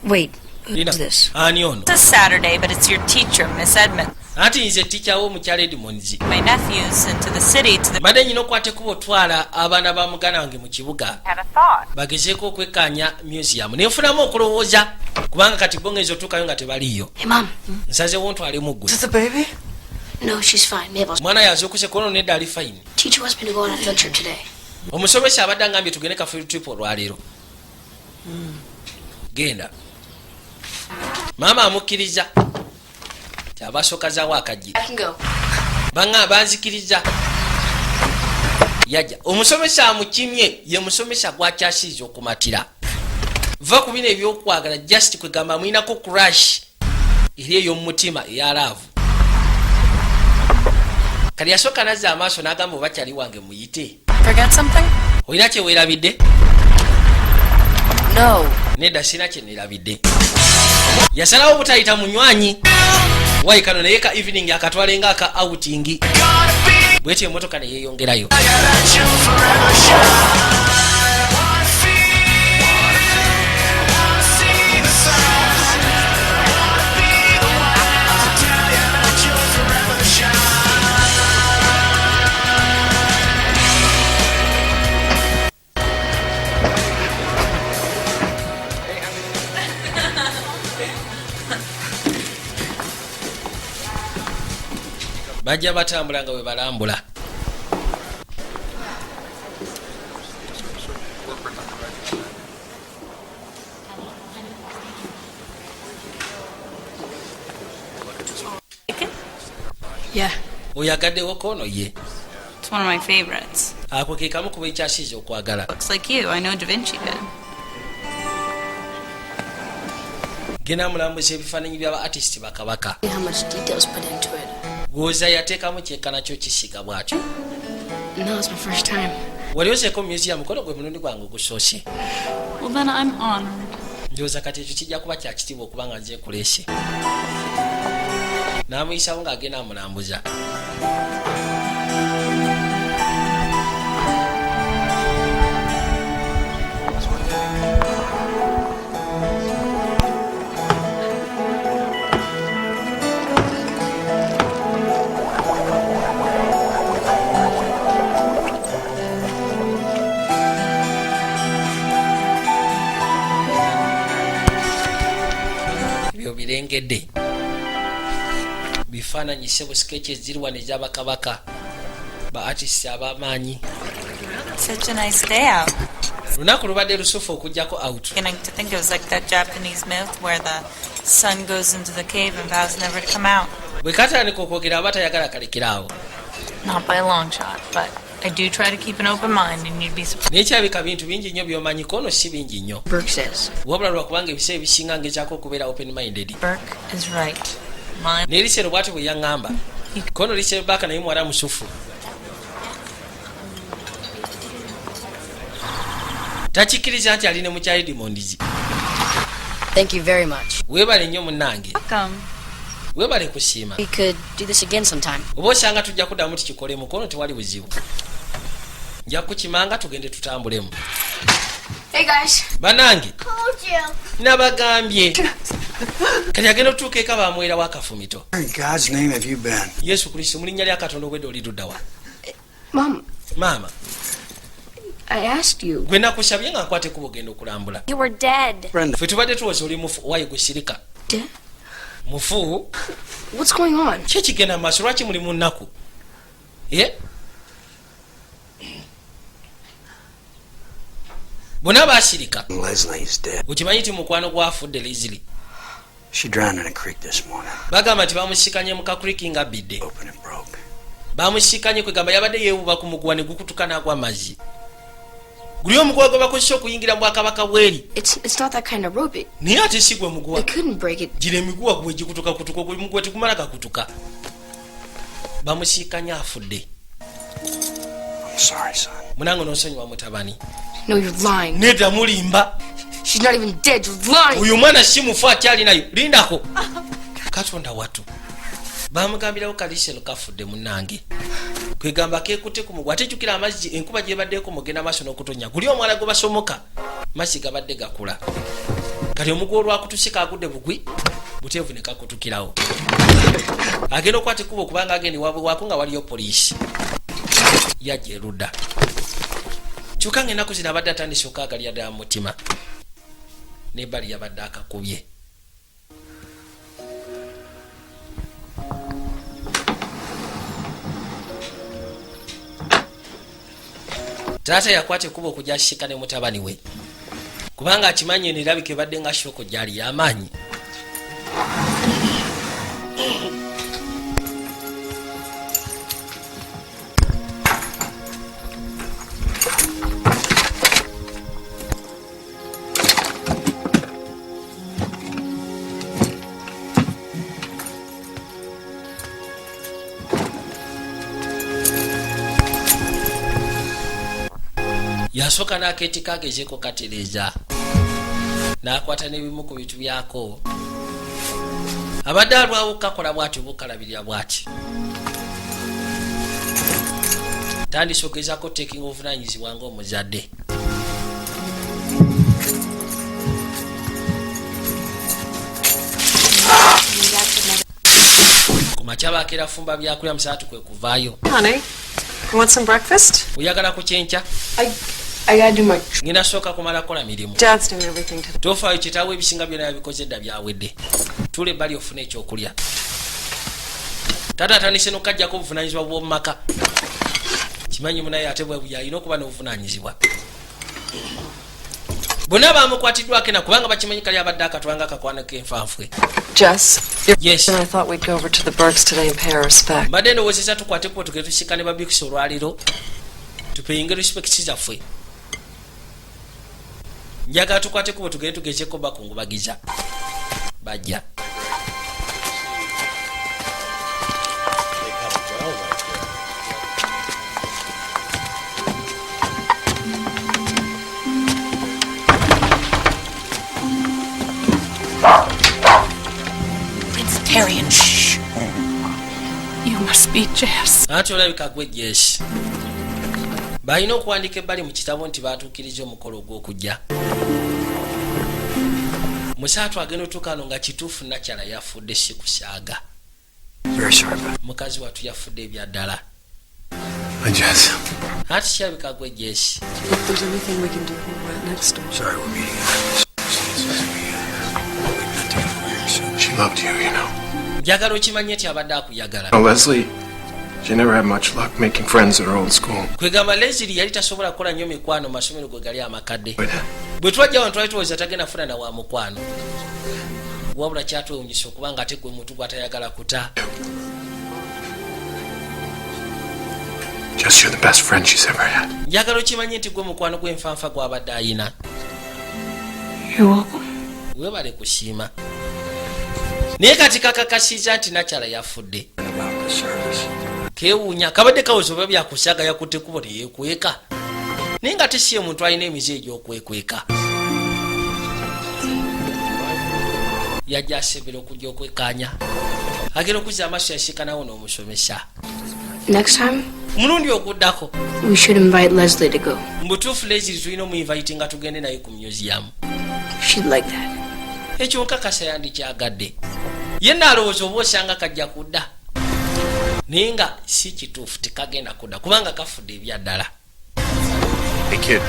Wait. Lina. Who's this? Ani ono? It's a Saturday, but it's your teacher, Miss Edmonds. Anti nze teacher wo, mukyala Edmonds. My nephews into the city to the. Mbadde nyina okwata ekkubo otwala abaana ba muganda wange mu kibuga Had a thought. bagezeeko okwekkaanya museum. Nenfunamu okulowooza kubanga kati bo ngenza otuukayo nga tebaliiyo. Hey, Mom. Nsazewo ntwalemu ggwe. Is it the baby? No, she's fine. Mabel's. Mwana yazuukuse kono? Nedda, ali fine. Teacher wants me to go on a field trip today. Omusomesa abadde angambye tugende ka field trip olwaleero. Genda. Maama amukkiriza, kyabasooka akaggi. I can go. Baŋŋa banzikiriza. Yajja, omusomesa amukimye. Ye musomesa gwakyasiiza okumatira. Va ku bino ebyokwagala, just kwegamba amwinako crush eri ey'omumutima eya love. Kati yasooka nazza amaaso n'agamba, oba kyali wange muyite. Forget something? Olina kyeweerabidde? No. Nedda, sina kyeneerabidde. Yasalawo obutayita munywanyi waikano, naye ka evening akatwale nga aka outing. Bwetyo emotoka neyeyongerayo. Bajja batambula nga bwe balambula. Like it? Yeah. Oyagaddewo koono ye? It's one of my favorites. Ako ke kamu ku bekyasiiza okwagala. Looks like you. I know Da Vinci did. Genda mulambuza ebifaananyi by'aba artist bakabaka. See how much detail's put into it. Gwoza yateekamu kyenkana kyo kisiga bw'atyo. No, it's my first time. Wali ozeeko museum? Mukono gwe mulundi gwange ogusoose. Well, then I'm honored. Ndowooza kati ekyo kijja kuba kyakitiibwa okubanga nze nkuleese. N'amuyisawo ng'agenda amulambuza. Ebyo birengedde bifaananyi sebo, sketches ziri wano ez'abakabaka, ba artist ab'amaanyi. Such a nice day out. Lunaku lubadde lusufu okugjako out. Beginning to think it was like that Japanese myth where the sun goes into the cave and vows never to come out. Bwe katandika okwogera aba tayagala kalekeraawo. Not by a long shot, but I do try to keep an open mind, and you'd be surprised. Naye kirabika bintu bingi nnyo by'omanyi, kono si bingi nnyo. Burke says. Wabula lwakubanga ebiseera ebisinga ngezaako okubeera open minded. Burke is right. Mine. Naye lisero bwati bwe yaŋŋamba kono lisero baaka, naye muwala musufu, takikkiriza nti ali ne mukyali Edmonds. Thank you very much. Weebale nnyo munnange. Welcome. Weebale kusiima. We could do this again sometime. Oba osanga tujja kuddamu tukikole, mukono tewali buzibu. Nja kukimanga, tugende tutambulemu. Hey guys. Banange. Told you. Nabagambye. Kati agenda otuuka eka, bamwerawo akafumito. Where in God's name have you been? Yesu Kristo, mu linnya lya Katonda, obwedde oli luddawa? Mom, Maama. I asked you. Gwe nakusabye nga nkwate kuba ogenda okulambula. You were dead. Brenda. Ffe tubadde tuwoza oli mufu. Wayi gwe, sirika. Dead? Mufu? What's going on? Ki ekigenda mu maaso? Lwaki muli mu nnaku? Ye bonna baasirika. Leslie's dead. Okimanyi nti mukwano gwafudde, Leslie? She drowned in a creek this morning. Bagamba nti bamusikanye mu kakuriki nga bidde. Open and broke. Bamusikanye, kwegamba yabadde yeewuba ku muguwa ne gukutuka n'agwa amazzi. Guli omuguwa gwe bakozesa okuyingira mu bwakabaka bweri. It's not that kind of rope. Naye ate si gwe muguwa. They couldn't break it. Gino emiguwa gwe gikutuka kutuka, ogwo muguwa tegumala gakutuka. Bamusiikanye, afudde. I'm sorry, son. Munange, nonsonyiwa, mutabani. No, you're lying. Nedda, mulimba. She's not even dead. You're lying. Oyo omwana si mufu, akyalinayo. Lindako. Katonda watu, bamugambirawo kalisero kafudde. Munange, kwegamba kekute ku mugwa. Ate jjukira amazzi, enkuba gyebaddeko mugenda maaso n'okutonya, guli omwala gwe basomoka, mazzi gabadde gakula. Kati omuguwa olwakutuse kagudde bugwi buteevu ne kakutukirawo. Agenda okwata ekkubo okubanga agenda ewaabwe waako nga waliyo poliisi yajja erudda. Kyokka nga ennaku zino abadde atandise okaagalira ddala mu mutima, nebbali yabadde akakubye. Taata yakwata ekkubo okujja asika ne mutabani we, kubanga akimanyi eno erabika ebadde nga shock gyali y'amaanyi. Yasooka n'akeetika agezeeko katereeza, n'akwata n'ebimu ku bintu byako. Abadde alwawo kakola bw'ati oba okalabirira bw'ati. Tandise ogezaako taking obuvunanyizibwa ng'omuzadde. Ku makya bakeera fumba byakulya, musaatu kwe kuvaayo. Honey, you want some breakfast? Oyagala ku kyenkya? I gotta do my. Ngenda sooka kumala kukola mirimu. Dad's doing everything today. Tofaayo, kitaawo ebisinga byonna yabikoze dda, byawedde. Tula ebbali ofune ekyokulya. Taata atandise nokukajjako obuvunanyizibwa bw'omumaka. Kimanyi munaye ate bwe alina okuba n'obuvunanyizibwa. Bonna bamukwatiddwako ena kubanga bakimanyi kali abadde akatwanga akakwana k'enfanfwe. Jess, your Yes. and I thought we'd go over to the Burks today and pay our respect. Mbadde ndowoozesa tukwate kubo tugende tusika ne babikisa olwaliro, tupeyinge respect zaffe. Njagala tukwate kubo tugende tugezeko bakungubagiza bajja. They cut it well right there. Prince Terrian, shh. You must be Jess. Anti olabika gwe Jesi. Balina okuwandika ebbali mu kitabo nti batuukiriza omukolo ogw'okujja. Musaatu agenda otuuka ano nga kituufu nakyala yafudde, si kusaaga. Very sorry about Mukazi wattu yafudde ebyaddala. Hi, Jess. Anti kirabika gwe Jesi. If there's anything we can do, we're right next door. Sorry we're meeting in We've been together for years. She loved you. Njagala okimanye nti abadde akuyagala. Now, Leslie, she never had much luck making friends at her old school. Kwegamba Leslie yali tasobola kukola nnyo mikwano mu masomero gwe gali amakadde. But Bwe twajja wano twali tuwooza tagenda funa na wa mukwano, wabula kyatwewunyisa okuba nga ate gwe muntu gwatayagala kuta. Jess, you're the best friend she's ever had. Njagala okimanye nti gwe mukwano gw'enfanfa gw'abadde ayina. You're welcome. Webale kusiima, naye kati kakakasiza nti nakyala yafudde. About the service. Kewuunya, kabadde kawoza oba byakusaaga, yakutte kubo teyeekweka, naye nga tesiye muntu alina emize egy'okwekweka. Yajja asembera okujja okwekkaanya, agenda okuzza amaaso yasiikanawo n'omusomesa. Next time, Mulundi oguddako. We should invite Leslie to go. Mubutuufu Leslie tulina omuinvite nga tugende naye ku museum. She'd like that. Ekyo nkakasa yandikyagadde. Ye naalowooza oba osanga kajja kudda, naye nga si kituufu, tekagenda kudda kubanga kafudde ebyaddala. Hey, kid.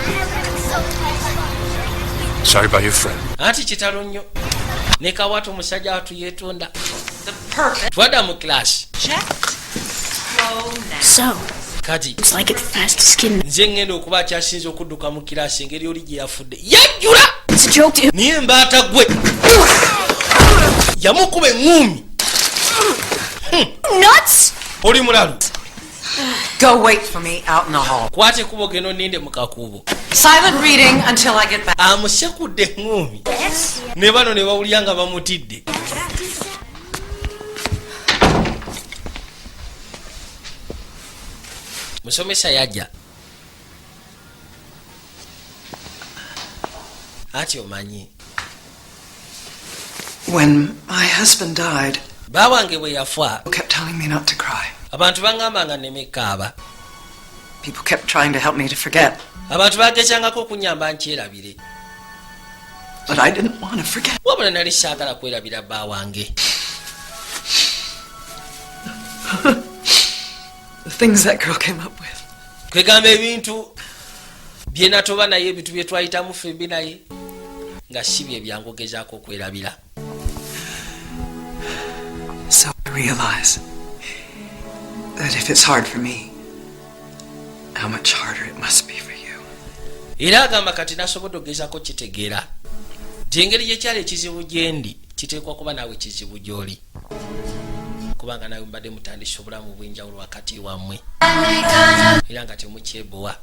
Sorry about your friend. Anti kitalo nnyo ne kawaata omusajja watu yeetonda. The perfect Twadda mu kilasi. jet flow now. So, Kati it's like it fastest kid. nze ŋŋenda okuba akyasinza okudduka mu kirasi engeri oli gye yafudde yajjula. It's a joke to you. Naye embaata gwe yamukuba eŋŋuumi. Nuts! Oli mulalu? Go wait for me out in the hall. Kwata ekkubo genda oninde mu kakuubo. Silent reading until I get back. Amusekudde eŋŋuumi ne bano ne bawulira nga bamutidde. Musomesa yajja ati omanyi, When my husband died, bba wange bwe yafa, people kept telling me not to cry. Abantu baŋŋamba nga nneme kaaba. People kept trying to help me to forget, Abantu bagezangako okunyamba nkyerabire. but I didn't want to forget. Wabula nali saagala kwerabira bba wange. The things that girl came up with. Kwegamba ebintu byenatoba naye, ebintu byetwayitamu ffembi naye nga si bye byangu ogezaako okwerabira. So I realize that if it's hard for me, how much harder it must be for you. Era agamba kati nasobodde okugezaako kitegeera nti engeri gyekyali ekizibu gyendi, kiteekwa kuba naawe kizibu gy'oli, kubanga nawe mubadde mutandisa obulamu bw'enjawulo wakati wammwe era nga temukyebowa.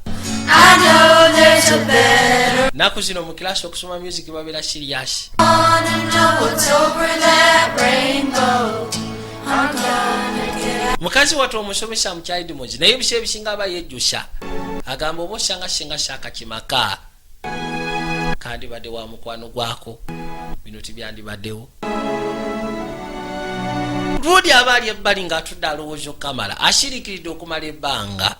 I know there's a better Nnaku zino mu kilasi okusoma music babeera serious. one and know what's over that rainbow. I'm gonna get Mukazi wattu omusomesa mukyalidimozi, naye ebiseera ebisinga aba yejjusa, agamba oba osanga singa saakakimaka kandibadde wa mukwano gwako, bino tibyandibaddewo. Lwodi aba ali ebbali ng'atudde alowooza okukamala asiriikiridde okumala ebbanga,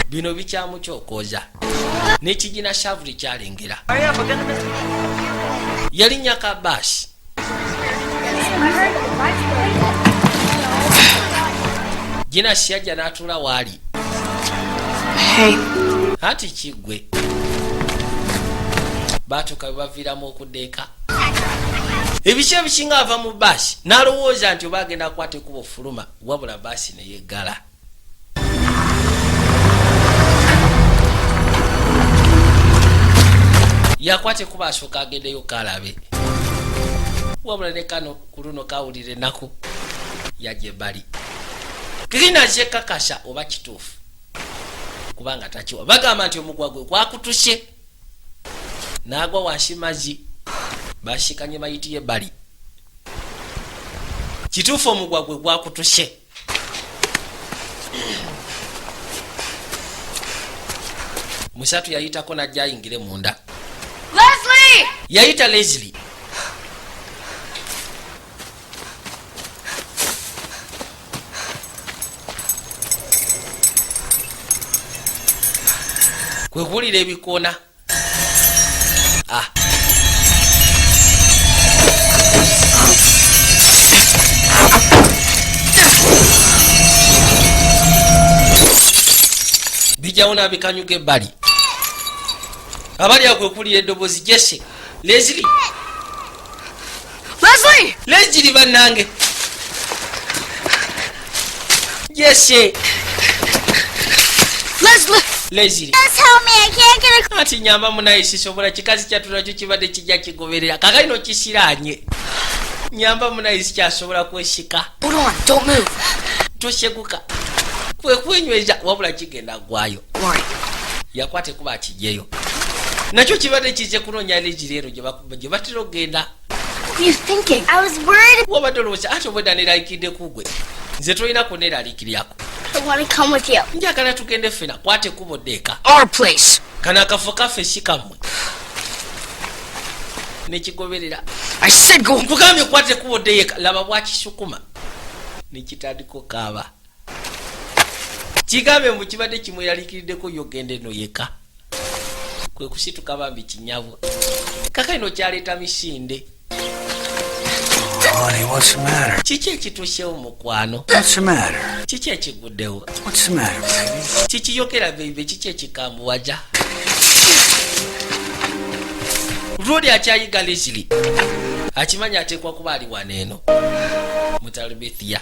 bino bikyamukyokooza n'ekigina savuli kyalengera yalinnya ka baasi. Ginasi yajja n'atuula waali. Hey, Anti kiggwe baatuuka bwe baviiramu okudda eka, ebiki ebisinga ava mu baasi n'alowooza nti oba agenda kukwata ekkubo fuluma, wabula baasi neyeggala. Yakwata ekkubo asooka agendeyo kalabe, wabula ne kano ku luno kawulira ennaku, yajja ebbali kirina kyekakasa oba kituufu, kubanga takiwa bagamba nti omugwa gwe gwakutuse n'agwa wansi mazzi basikanye mayiti y'ebbali. Kituufu omugwa gwe gwakutuse. Musatu yayitako najja ayingire munda. Leslie! Yayita Leslie. Kwe kuwulira ebikoona. Ah. Bijjawo n'abikanyuga ebbali abali awo, kwe kuwulira eddoboozi, "Jesse, Leslie!" Leslie! Leslie bannange, Jesse! Leslie! Leslie! Just help me, I can't get a. Ati nyamba munaye, sisobola. Kikazi kyattu nakyo kibadde kijja kigoberera kakalino kisiranye. Nyamba munaye, sikyasobola kwesika. Hold on, don't move. Tosyeguka. Kwe kwenyweza, wabula kigenda gwayo. Worry. Yakwata ekuba akijjeyo, nakyo kibadde kize kunoonya Leslie ero gye batera okugenda. What were you thinking? I was worried. Wabadde olowooza ati obwedda neralikiridde kugwe nze, tolina kuneraliikiryako. I want to come with you. Njagala tugende ffena. Kwata ekkubo ddeeka. Our place. Kano akafo kaffe, si kammwe. Nekigoberera. I said go. Nkugambye kwata ekkubo ddeeka. Laba bwakisukuma nekitandika okaaba. Kigambe mbu kibadde kimweraliikiriddeko yogenda eno yeka, kwe kusituka bambi kinyabo. Kakaino kyaleeta misinde. Honey, what's the matter? Kiki ekituusewo, mukwano? What's the matter? Kiki ekiguddewo? What's the matter, baby? Kikiyokera, baby, kiki ekikambuwaja? Lwoli akyayiga Leslie akimanyi ateekwa kuba ali wano eno mutalubethia.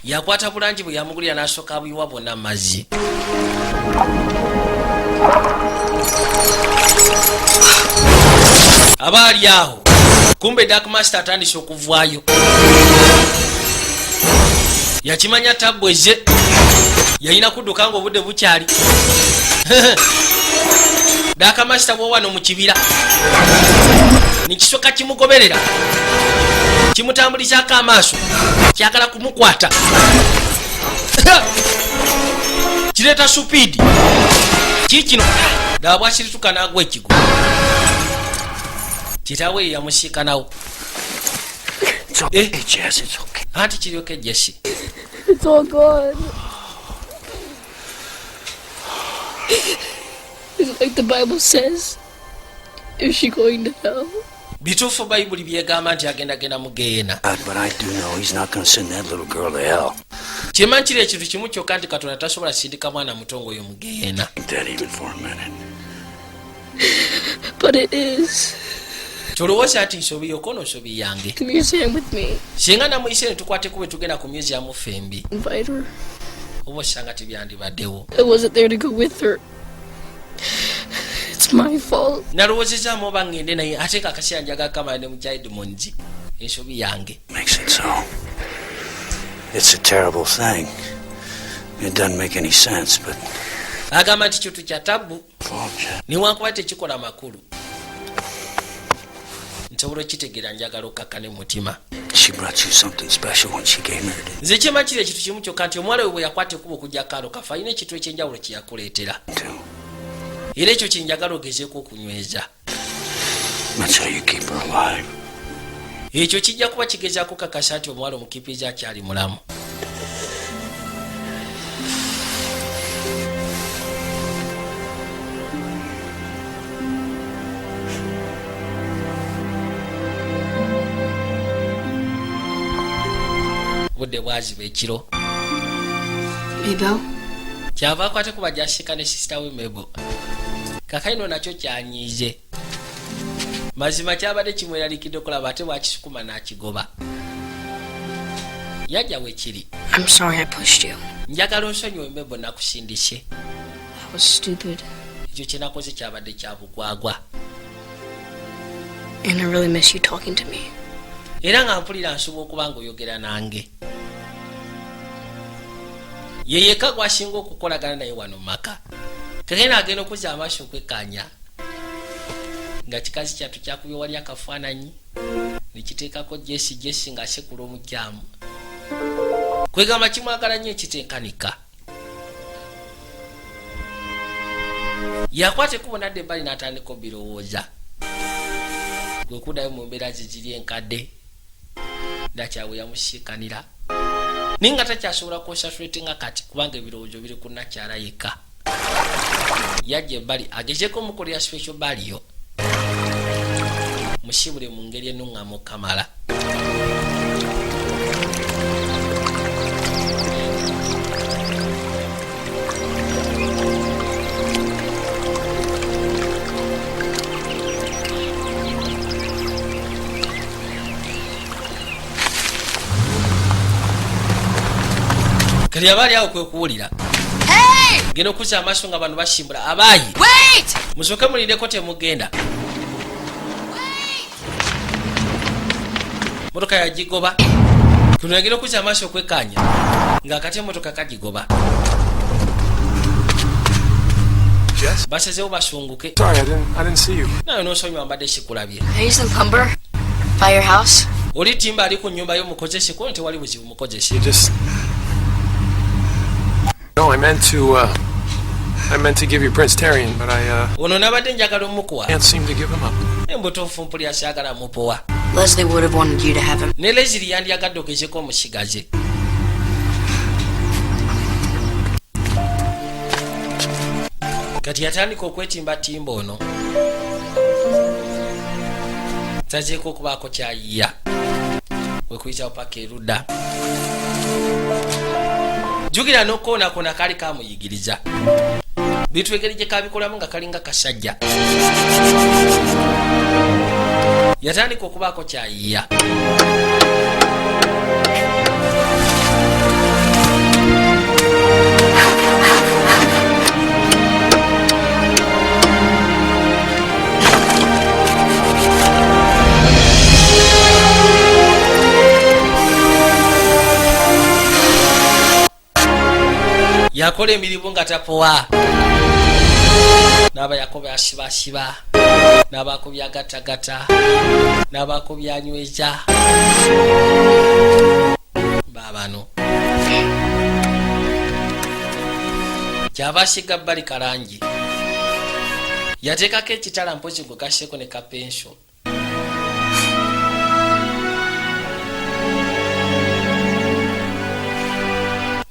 Yakwata bulangi bwe yamugulira n'asooka abuyiwa bwonna mu mazzi. Aba ali awo, kumbe Dark Master atandise okuvaayo. Yakimanya tabbu eze, yalina kudduka nga obudde bukyali. Dark Master bwowano mu kibira nikisooka kimugoberera, kimutambulizaako amaaso, kyagala kumukwata. Kireeta speed kiikino. Ddala bwakirituka n'agwa ekigo, kitaawe ye yamusiikanawo. It's okay, Jess. It's okay. Anti kiryoke, Jesse. It's all gone. Is it like the Bible says? Is she going to hell? Bituufu Bayibuli byegamba nti agendagenda mu geena? God, but I do know he's not going to send that little girl to hell. Kyema nkiri ekintu kimu kyokka nti Katonda tasobola sindika mwana muto ng'oyo mu geena. Think that even for a minute. But it is. Tolowooza nti nsobi yokono nsobi yange. The museum with me. Singa namuyise ne tukwate kuba tugenda ku museum ffembi, Invite her. oba osanga tebyandibaddewo. I wasn't there to go with her. It's my fault. Nalowoozezaamu oba ŋŋende naye, ate kakaseera njagala kamala ne mukya Edmonds. Ensobi yange. Makes it so. It's a terrible thing. It doesn't make any sense, but Agamba nti kintu kya tabbu, fault, Jess. newankubadde tekikola makulu, nsobola okitegeera. Njagala okkakkane mutima. She brought you something special when she came here, didn't Nze kyema kiri ekintu kimu kyokka nti omuwala we bwe yakwata ekkubo okujja kaalo kafe, alina ekintu ekyenjawulo kye yakuleetera, too? era ekyo kyenjagala ogezeeko okunyweza. That's how you keep her alive. Ekyo kijja kuba kigezaako kakasa nti omuwala omukipiza akyali mulamu. Budde bwaziba ekiro. Mabel? Kyava akwate kuba gyasika ne sister we Mabel. Kakaino nakyo kyanyiize. Mazima kyabadde kimweralikidde okulaba, ate bwakisukuma n'akigoba. Yajja wekiri. I'm sorry I pushed you. Njagala onsonyiwe, Mabel, nakusindise. That was stupid. Ekyo kyenakoze kyabadde kya bugwagwa. And I really miss you talking to me. Era nga mpulira nsobola okuba nga oyogera nange. Ye yekka gwasinga okukolagana naye wano mu maka. Kagenda agenda okuzza amaaso okwekkaanya nga kikazi kyattu kyakubye wali akafaananyi nekiteekako Jesse. Jesse ng'asekula omukyamu, kwegamba kimwagala nnyo ekitenkanika. Yakwata ekkubo nadda ebbali n'atandika obirowooza, kwe kuddayo mu mbeera ze ziri enkadde nakyabwe yamusiikanira, naye nga takyasobola concentrate nga kati, kubanga ebirowoozo biri ku nakyala yekka. Yajja ebbali agezeeko omukolera special burial, musibule mu ngeri enuŋŋamu kamala. Kati abaali awo kwe kuwulira genda okuzza amaaso nga bano basimbula abaayi. Wait! Musooke mulindeko, temugenda. Motoka yagigoba. Tunagenda okuzza amaaso okwekkaanya ng'akati emotoka kagigoba. Jess? Basazewo basunguke. Sorry, I didn't see you. Nawe nosonyiwa, mbadde sikulabye. I use the lumber by your house. Oli timba ali ku nnyumba yo, mukozese kuno, tewali buzibu, mukozese. You just know, I meant to give you Prince Terrian, but I Ono nabadde njagala omukuwa. can't seem to give him up. Embutuufu mpulira syagala mupowa. Leslie would have wanted you to have him. Ne Leslie yandyagadde ogezeko omusigaze. Kati yatandika okwetimbatimba ono tazeeko okubaako kyayiya wekuyitawo paka erudda. Jjukira n'okukoonakona kaali kamuyigiriza bintu engeri gye kabikolamu nga kalinga kasajja. Yatandika okubaako kyayiya. Yakola emirimu nga tapowa, n'aba yakoba asibasiba, n'abaako byagattagatta, n'abaako byanyweza. Baabano kyava asiga bbali kalangi, yateekako ekitala mpozi gwe gasseeko ne kapenso.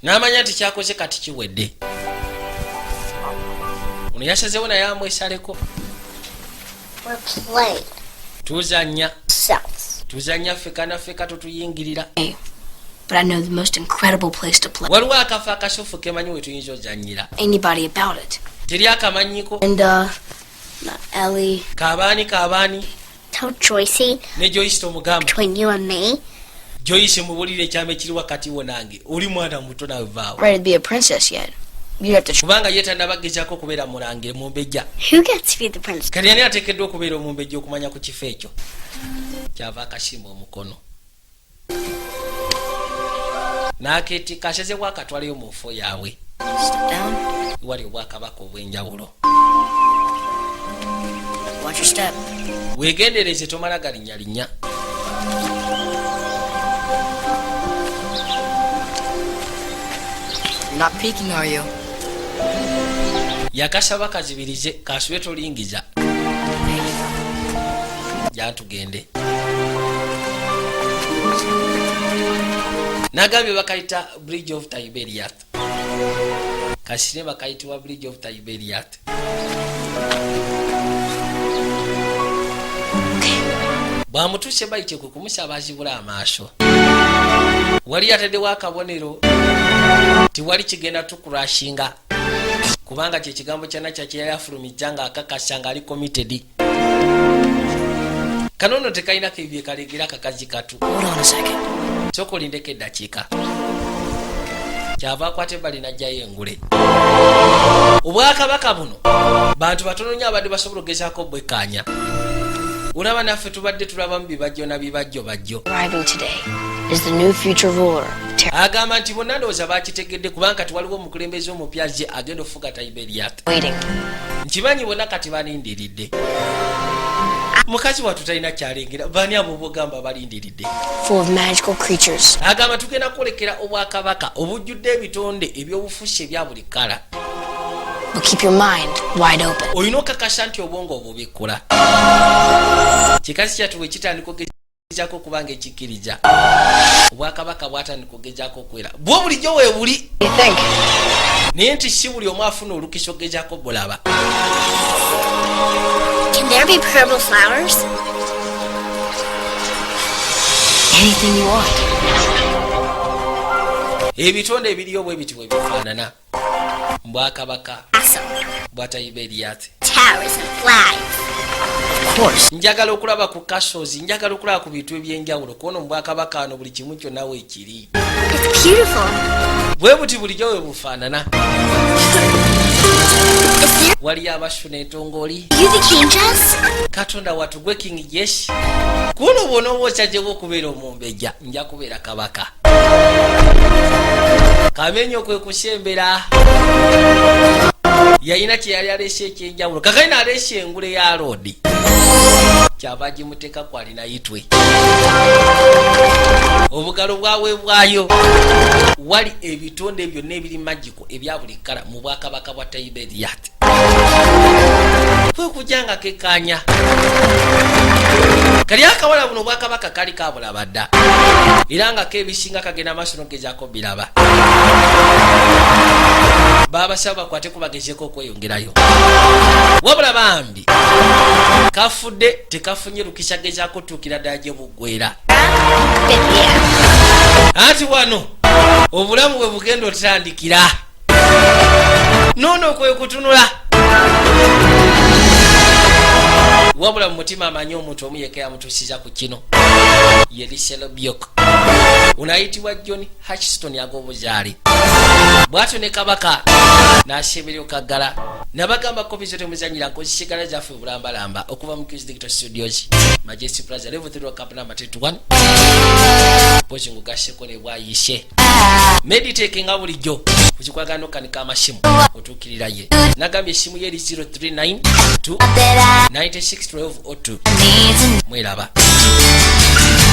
N'amanya nti kyakoze kati kiwedde. Ono yasazewo naye amwesaleko. We're playing Tuzannya. Selves. Tuzannya ffeka naffeka, totuyingirira. But I know the most incredible place to play. Waliwo akafo akasufu kemanyi we tuyinza ozannyira. Anybody about it. Teri akamanyiko. And, not Ellie. Kabaani kabaani. Tell Joycey Ne Joyce tomugamba. between you and me. Joyce mubulire ekyama ekiri wakati wo nange, oli mwana muto nawe vaawo. Ready to be a princess yet. You'd have to Kubanga ye tannabagezaako okubeera mulangira mumbejja. Who gets to be the princess? Kati ani ateekeddwa okubeera omumbejja okumanya ku kifo ekyo? Kyava akasimba omukono n'akeetikka asezebwa akatwaleyo mu nfo yaabwe. Step down. Wali obwakabaka obw'enjawulo. Watch your step. Weegendereze, tomala galinnya linnya. You're not peeking, are you? Yakasaba kazibirize kasube tolingiza. Jatugende. Nagambye bakayita Bridge of Tiberias, kasire bakayitibwa Bridge of Tiberias. Bwamutuuse bayite kwe kumusaba azibula amaaso. Wali ataddewo akabonero, tiwali kigenda tukurashinga, kubanga kyekigambo kyanakya kyeyali afulumijja nga akakasa nga ali committed. Kano nno tekalinako ebyo kalegera akakazi katu. Hold on a second. Sooka olindeko eddakiika. Kyava akwata ebbali n'ajjayo engule. Obwakabaka buno bantu batono nnyo abadde basobola okugezaako bwekkaanya. Olaba naffe tubadde tulabamu bibajjo na bibajjo bajjo. Arriving today is the new future ruler of Ter- Agamba nti bonna ndowooza bakitegedde, kubanga kati waliwo omukulembeze omupya azze agenda okufuga Tiberias. Waiting. Nkimanyi bonna kati balindiridde. Mukazi wattu talina kyalengera. Baani abo bogamba balindiridde? Full of magical creatures. Agamba tugenda kwolekera obwakabaka obujjudde ebitonde ebyobufusi ebya buli kkala. But keep your mind wide open. Olina okakasa nti obwongo obubikkula. Kikazi kyattu bwe kitandika ogezaako okuba nga ekikkiriza obwakabaka, bwatandika ogezaako okwera bwo bulijjo weebuli, You think? naye nti si buli omu afuna olukisa ogezaako bulaba. Can there be purple flowers? Anything you want. Ebitonde ebiriyo bwe biti bwe bifaanana mbwakabaka Castle, bwa Tiberias. towers, and flags. Of course. Njagala okulaba ku kasozi, njagala okulaba ku bintu ebyenjawulo kuono mubwakabaka ano buli kimu kyonna weekiri. It's beautiful. Bwe buti bulijjo bwe bufaanana. Is there Waliyo abasuna entongoli. you the king, Jess? Katonda watu, gwe King Jess? Kuno bwonooba okyajjewo okubeera omumbejja, nja kubeera kabaka. Kamenyo kwe kusembera yalina kye yali aleese ekyenjawulo. Kakalina aleese engule ya loodi. Kyava gimuteeka kwalina yitwe obugalo bwaweebwayo wali ebitonde byonna ebiri magical ebya buli kkala mu bwakabaka bwa Tiberiyat. Kwe kujja nga kekkaanya kali akawala buno obwakabaka kali kabulaba dda, era nga kebisinga kagenda maaso nogezaako biraba. Babasaba bakwate kubagezeko okweyongerayo, wabula bambi kafudde tekafunye lukisa gezaako tuukira ddala gye buggwera. Anti wano obulamu bwe bugenda otandikira noono kwe kutunula, wabula mu mutima amanyi omuntu omu yekka yamutuusiza ku kino, ye Liselbyok, ono ayitibwa John Hutchiston ag'obuzaale. Bw'atyo ne kabaka n'asemberyo kaggala nabagamba kopi zo temuzanyira nkozisigala zaffe bulambalamba okuva mu Qs Digital Studios, Majesty Plaza, level 3, camp number 21. Pozi ngugasseko ne bwayise Mediteke nga bulijjo kukikwagala nokanika amasimu otuukirira ye. Nagambye essimu ye eri 039 96 12 02. Mweraba.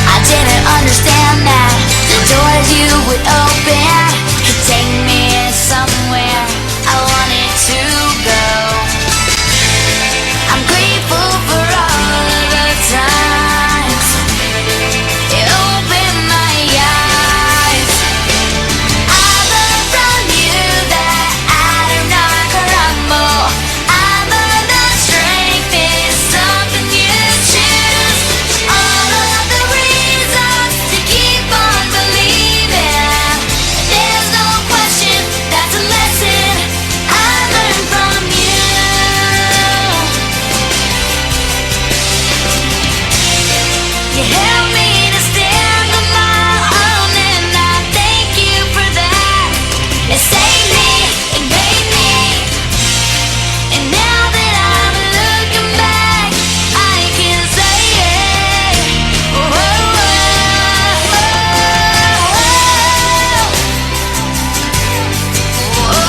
I didn't understand that the doors you would open could take me somewhere I wanted to go. I'm grateful for all of the times you opened my eyes. I learned from you that I do not crumble. I learned that strength is something you choose. All of the reasons to keep on believing. There's no question, that's a lesson I learned from you. You helped me to stand on my own, and I thank you for that. It saved me, it made me, and now that I'm looking back, I can say, oh, oh, oh, oh, oh.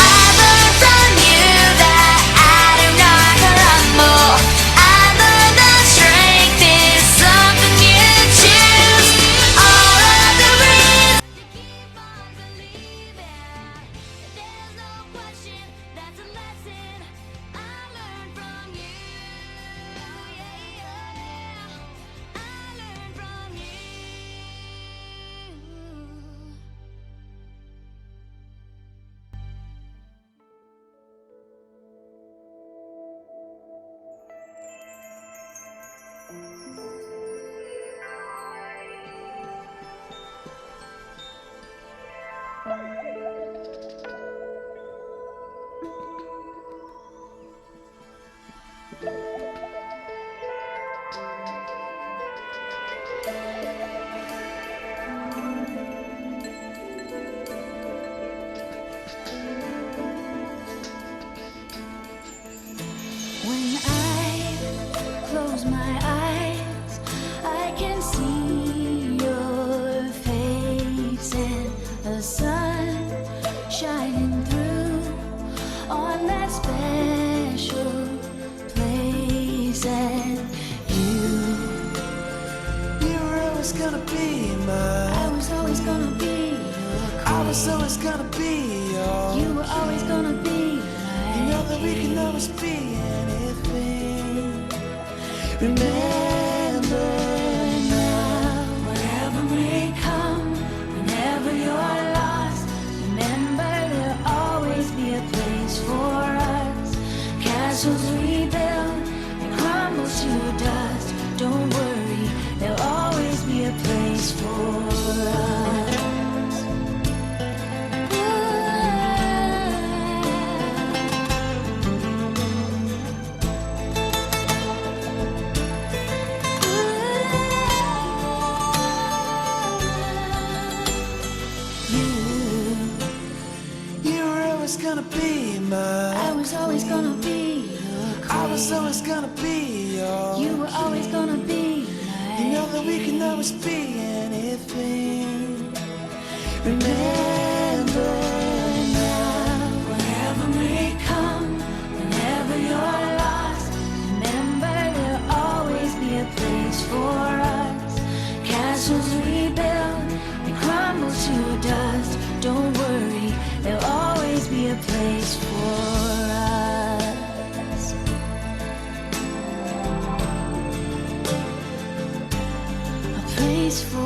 I learned from you that I do not crumble. I learned that strength is something you choose. All of the reasons to keep on believing. There's no question, that's a lesson I learned from you. Yeah, I learned from you. When I close my eyes, I can see your face and the sun shining through on that special place. And you, You were always gonna be my. I was always gonna be your I was queen. always gonna be your. You were always gonna be my You know that we can king. always be anything. Remember now, whatever may come, whenever you're lost, remember there'll always be a place for us. Castles we build and crumble to dust. Don't worry, there'll always be a place for us. You, You were always gonna be my. I was always gonna be your I was queen. always gonna be your. You were always gonna be my You know that we can king. always be anything. Remember now, whatever may place for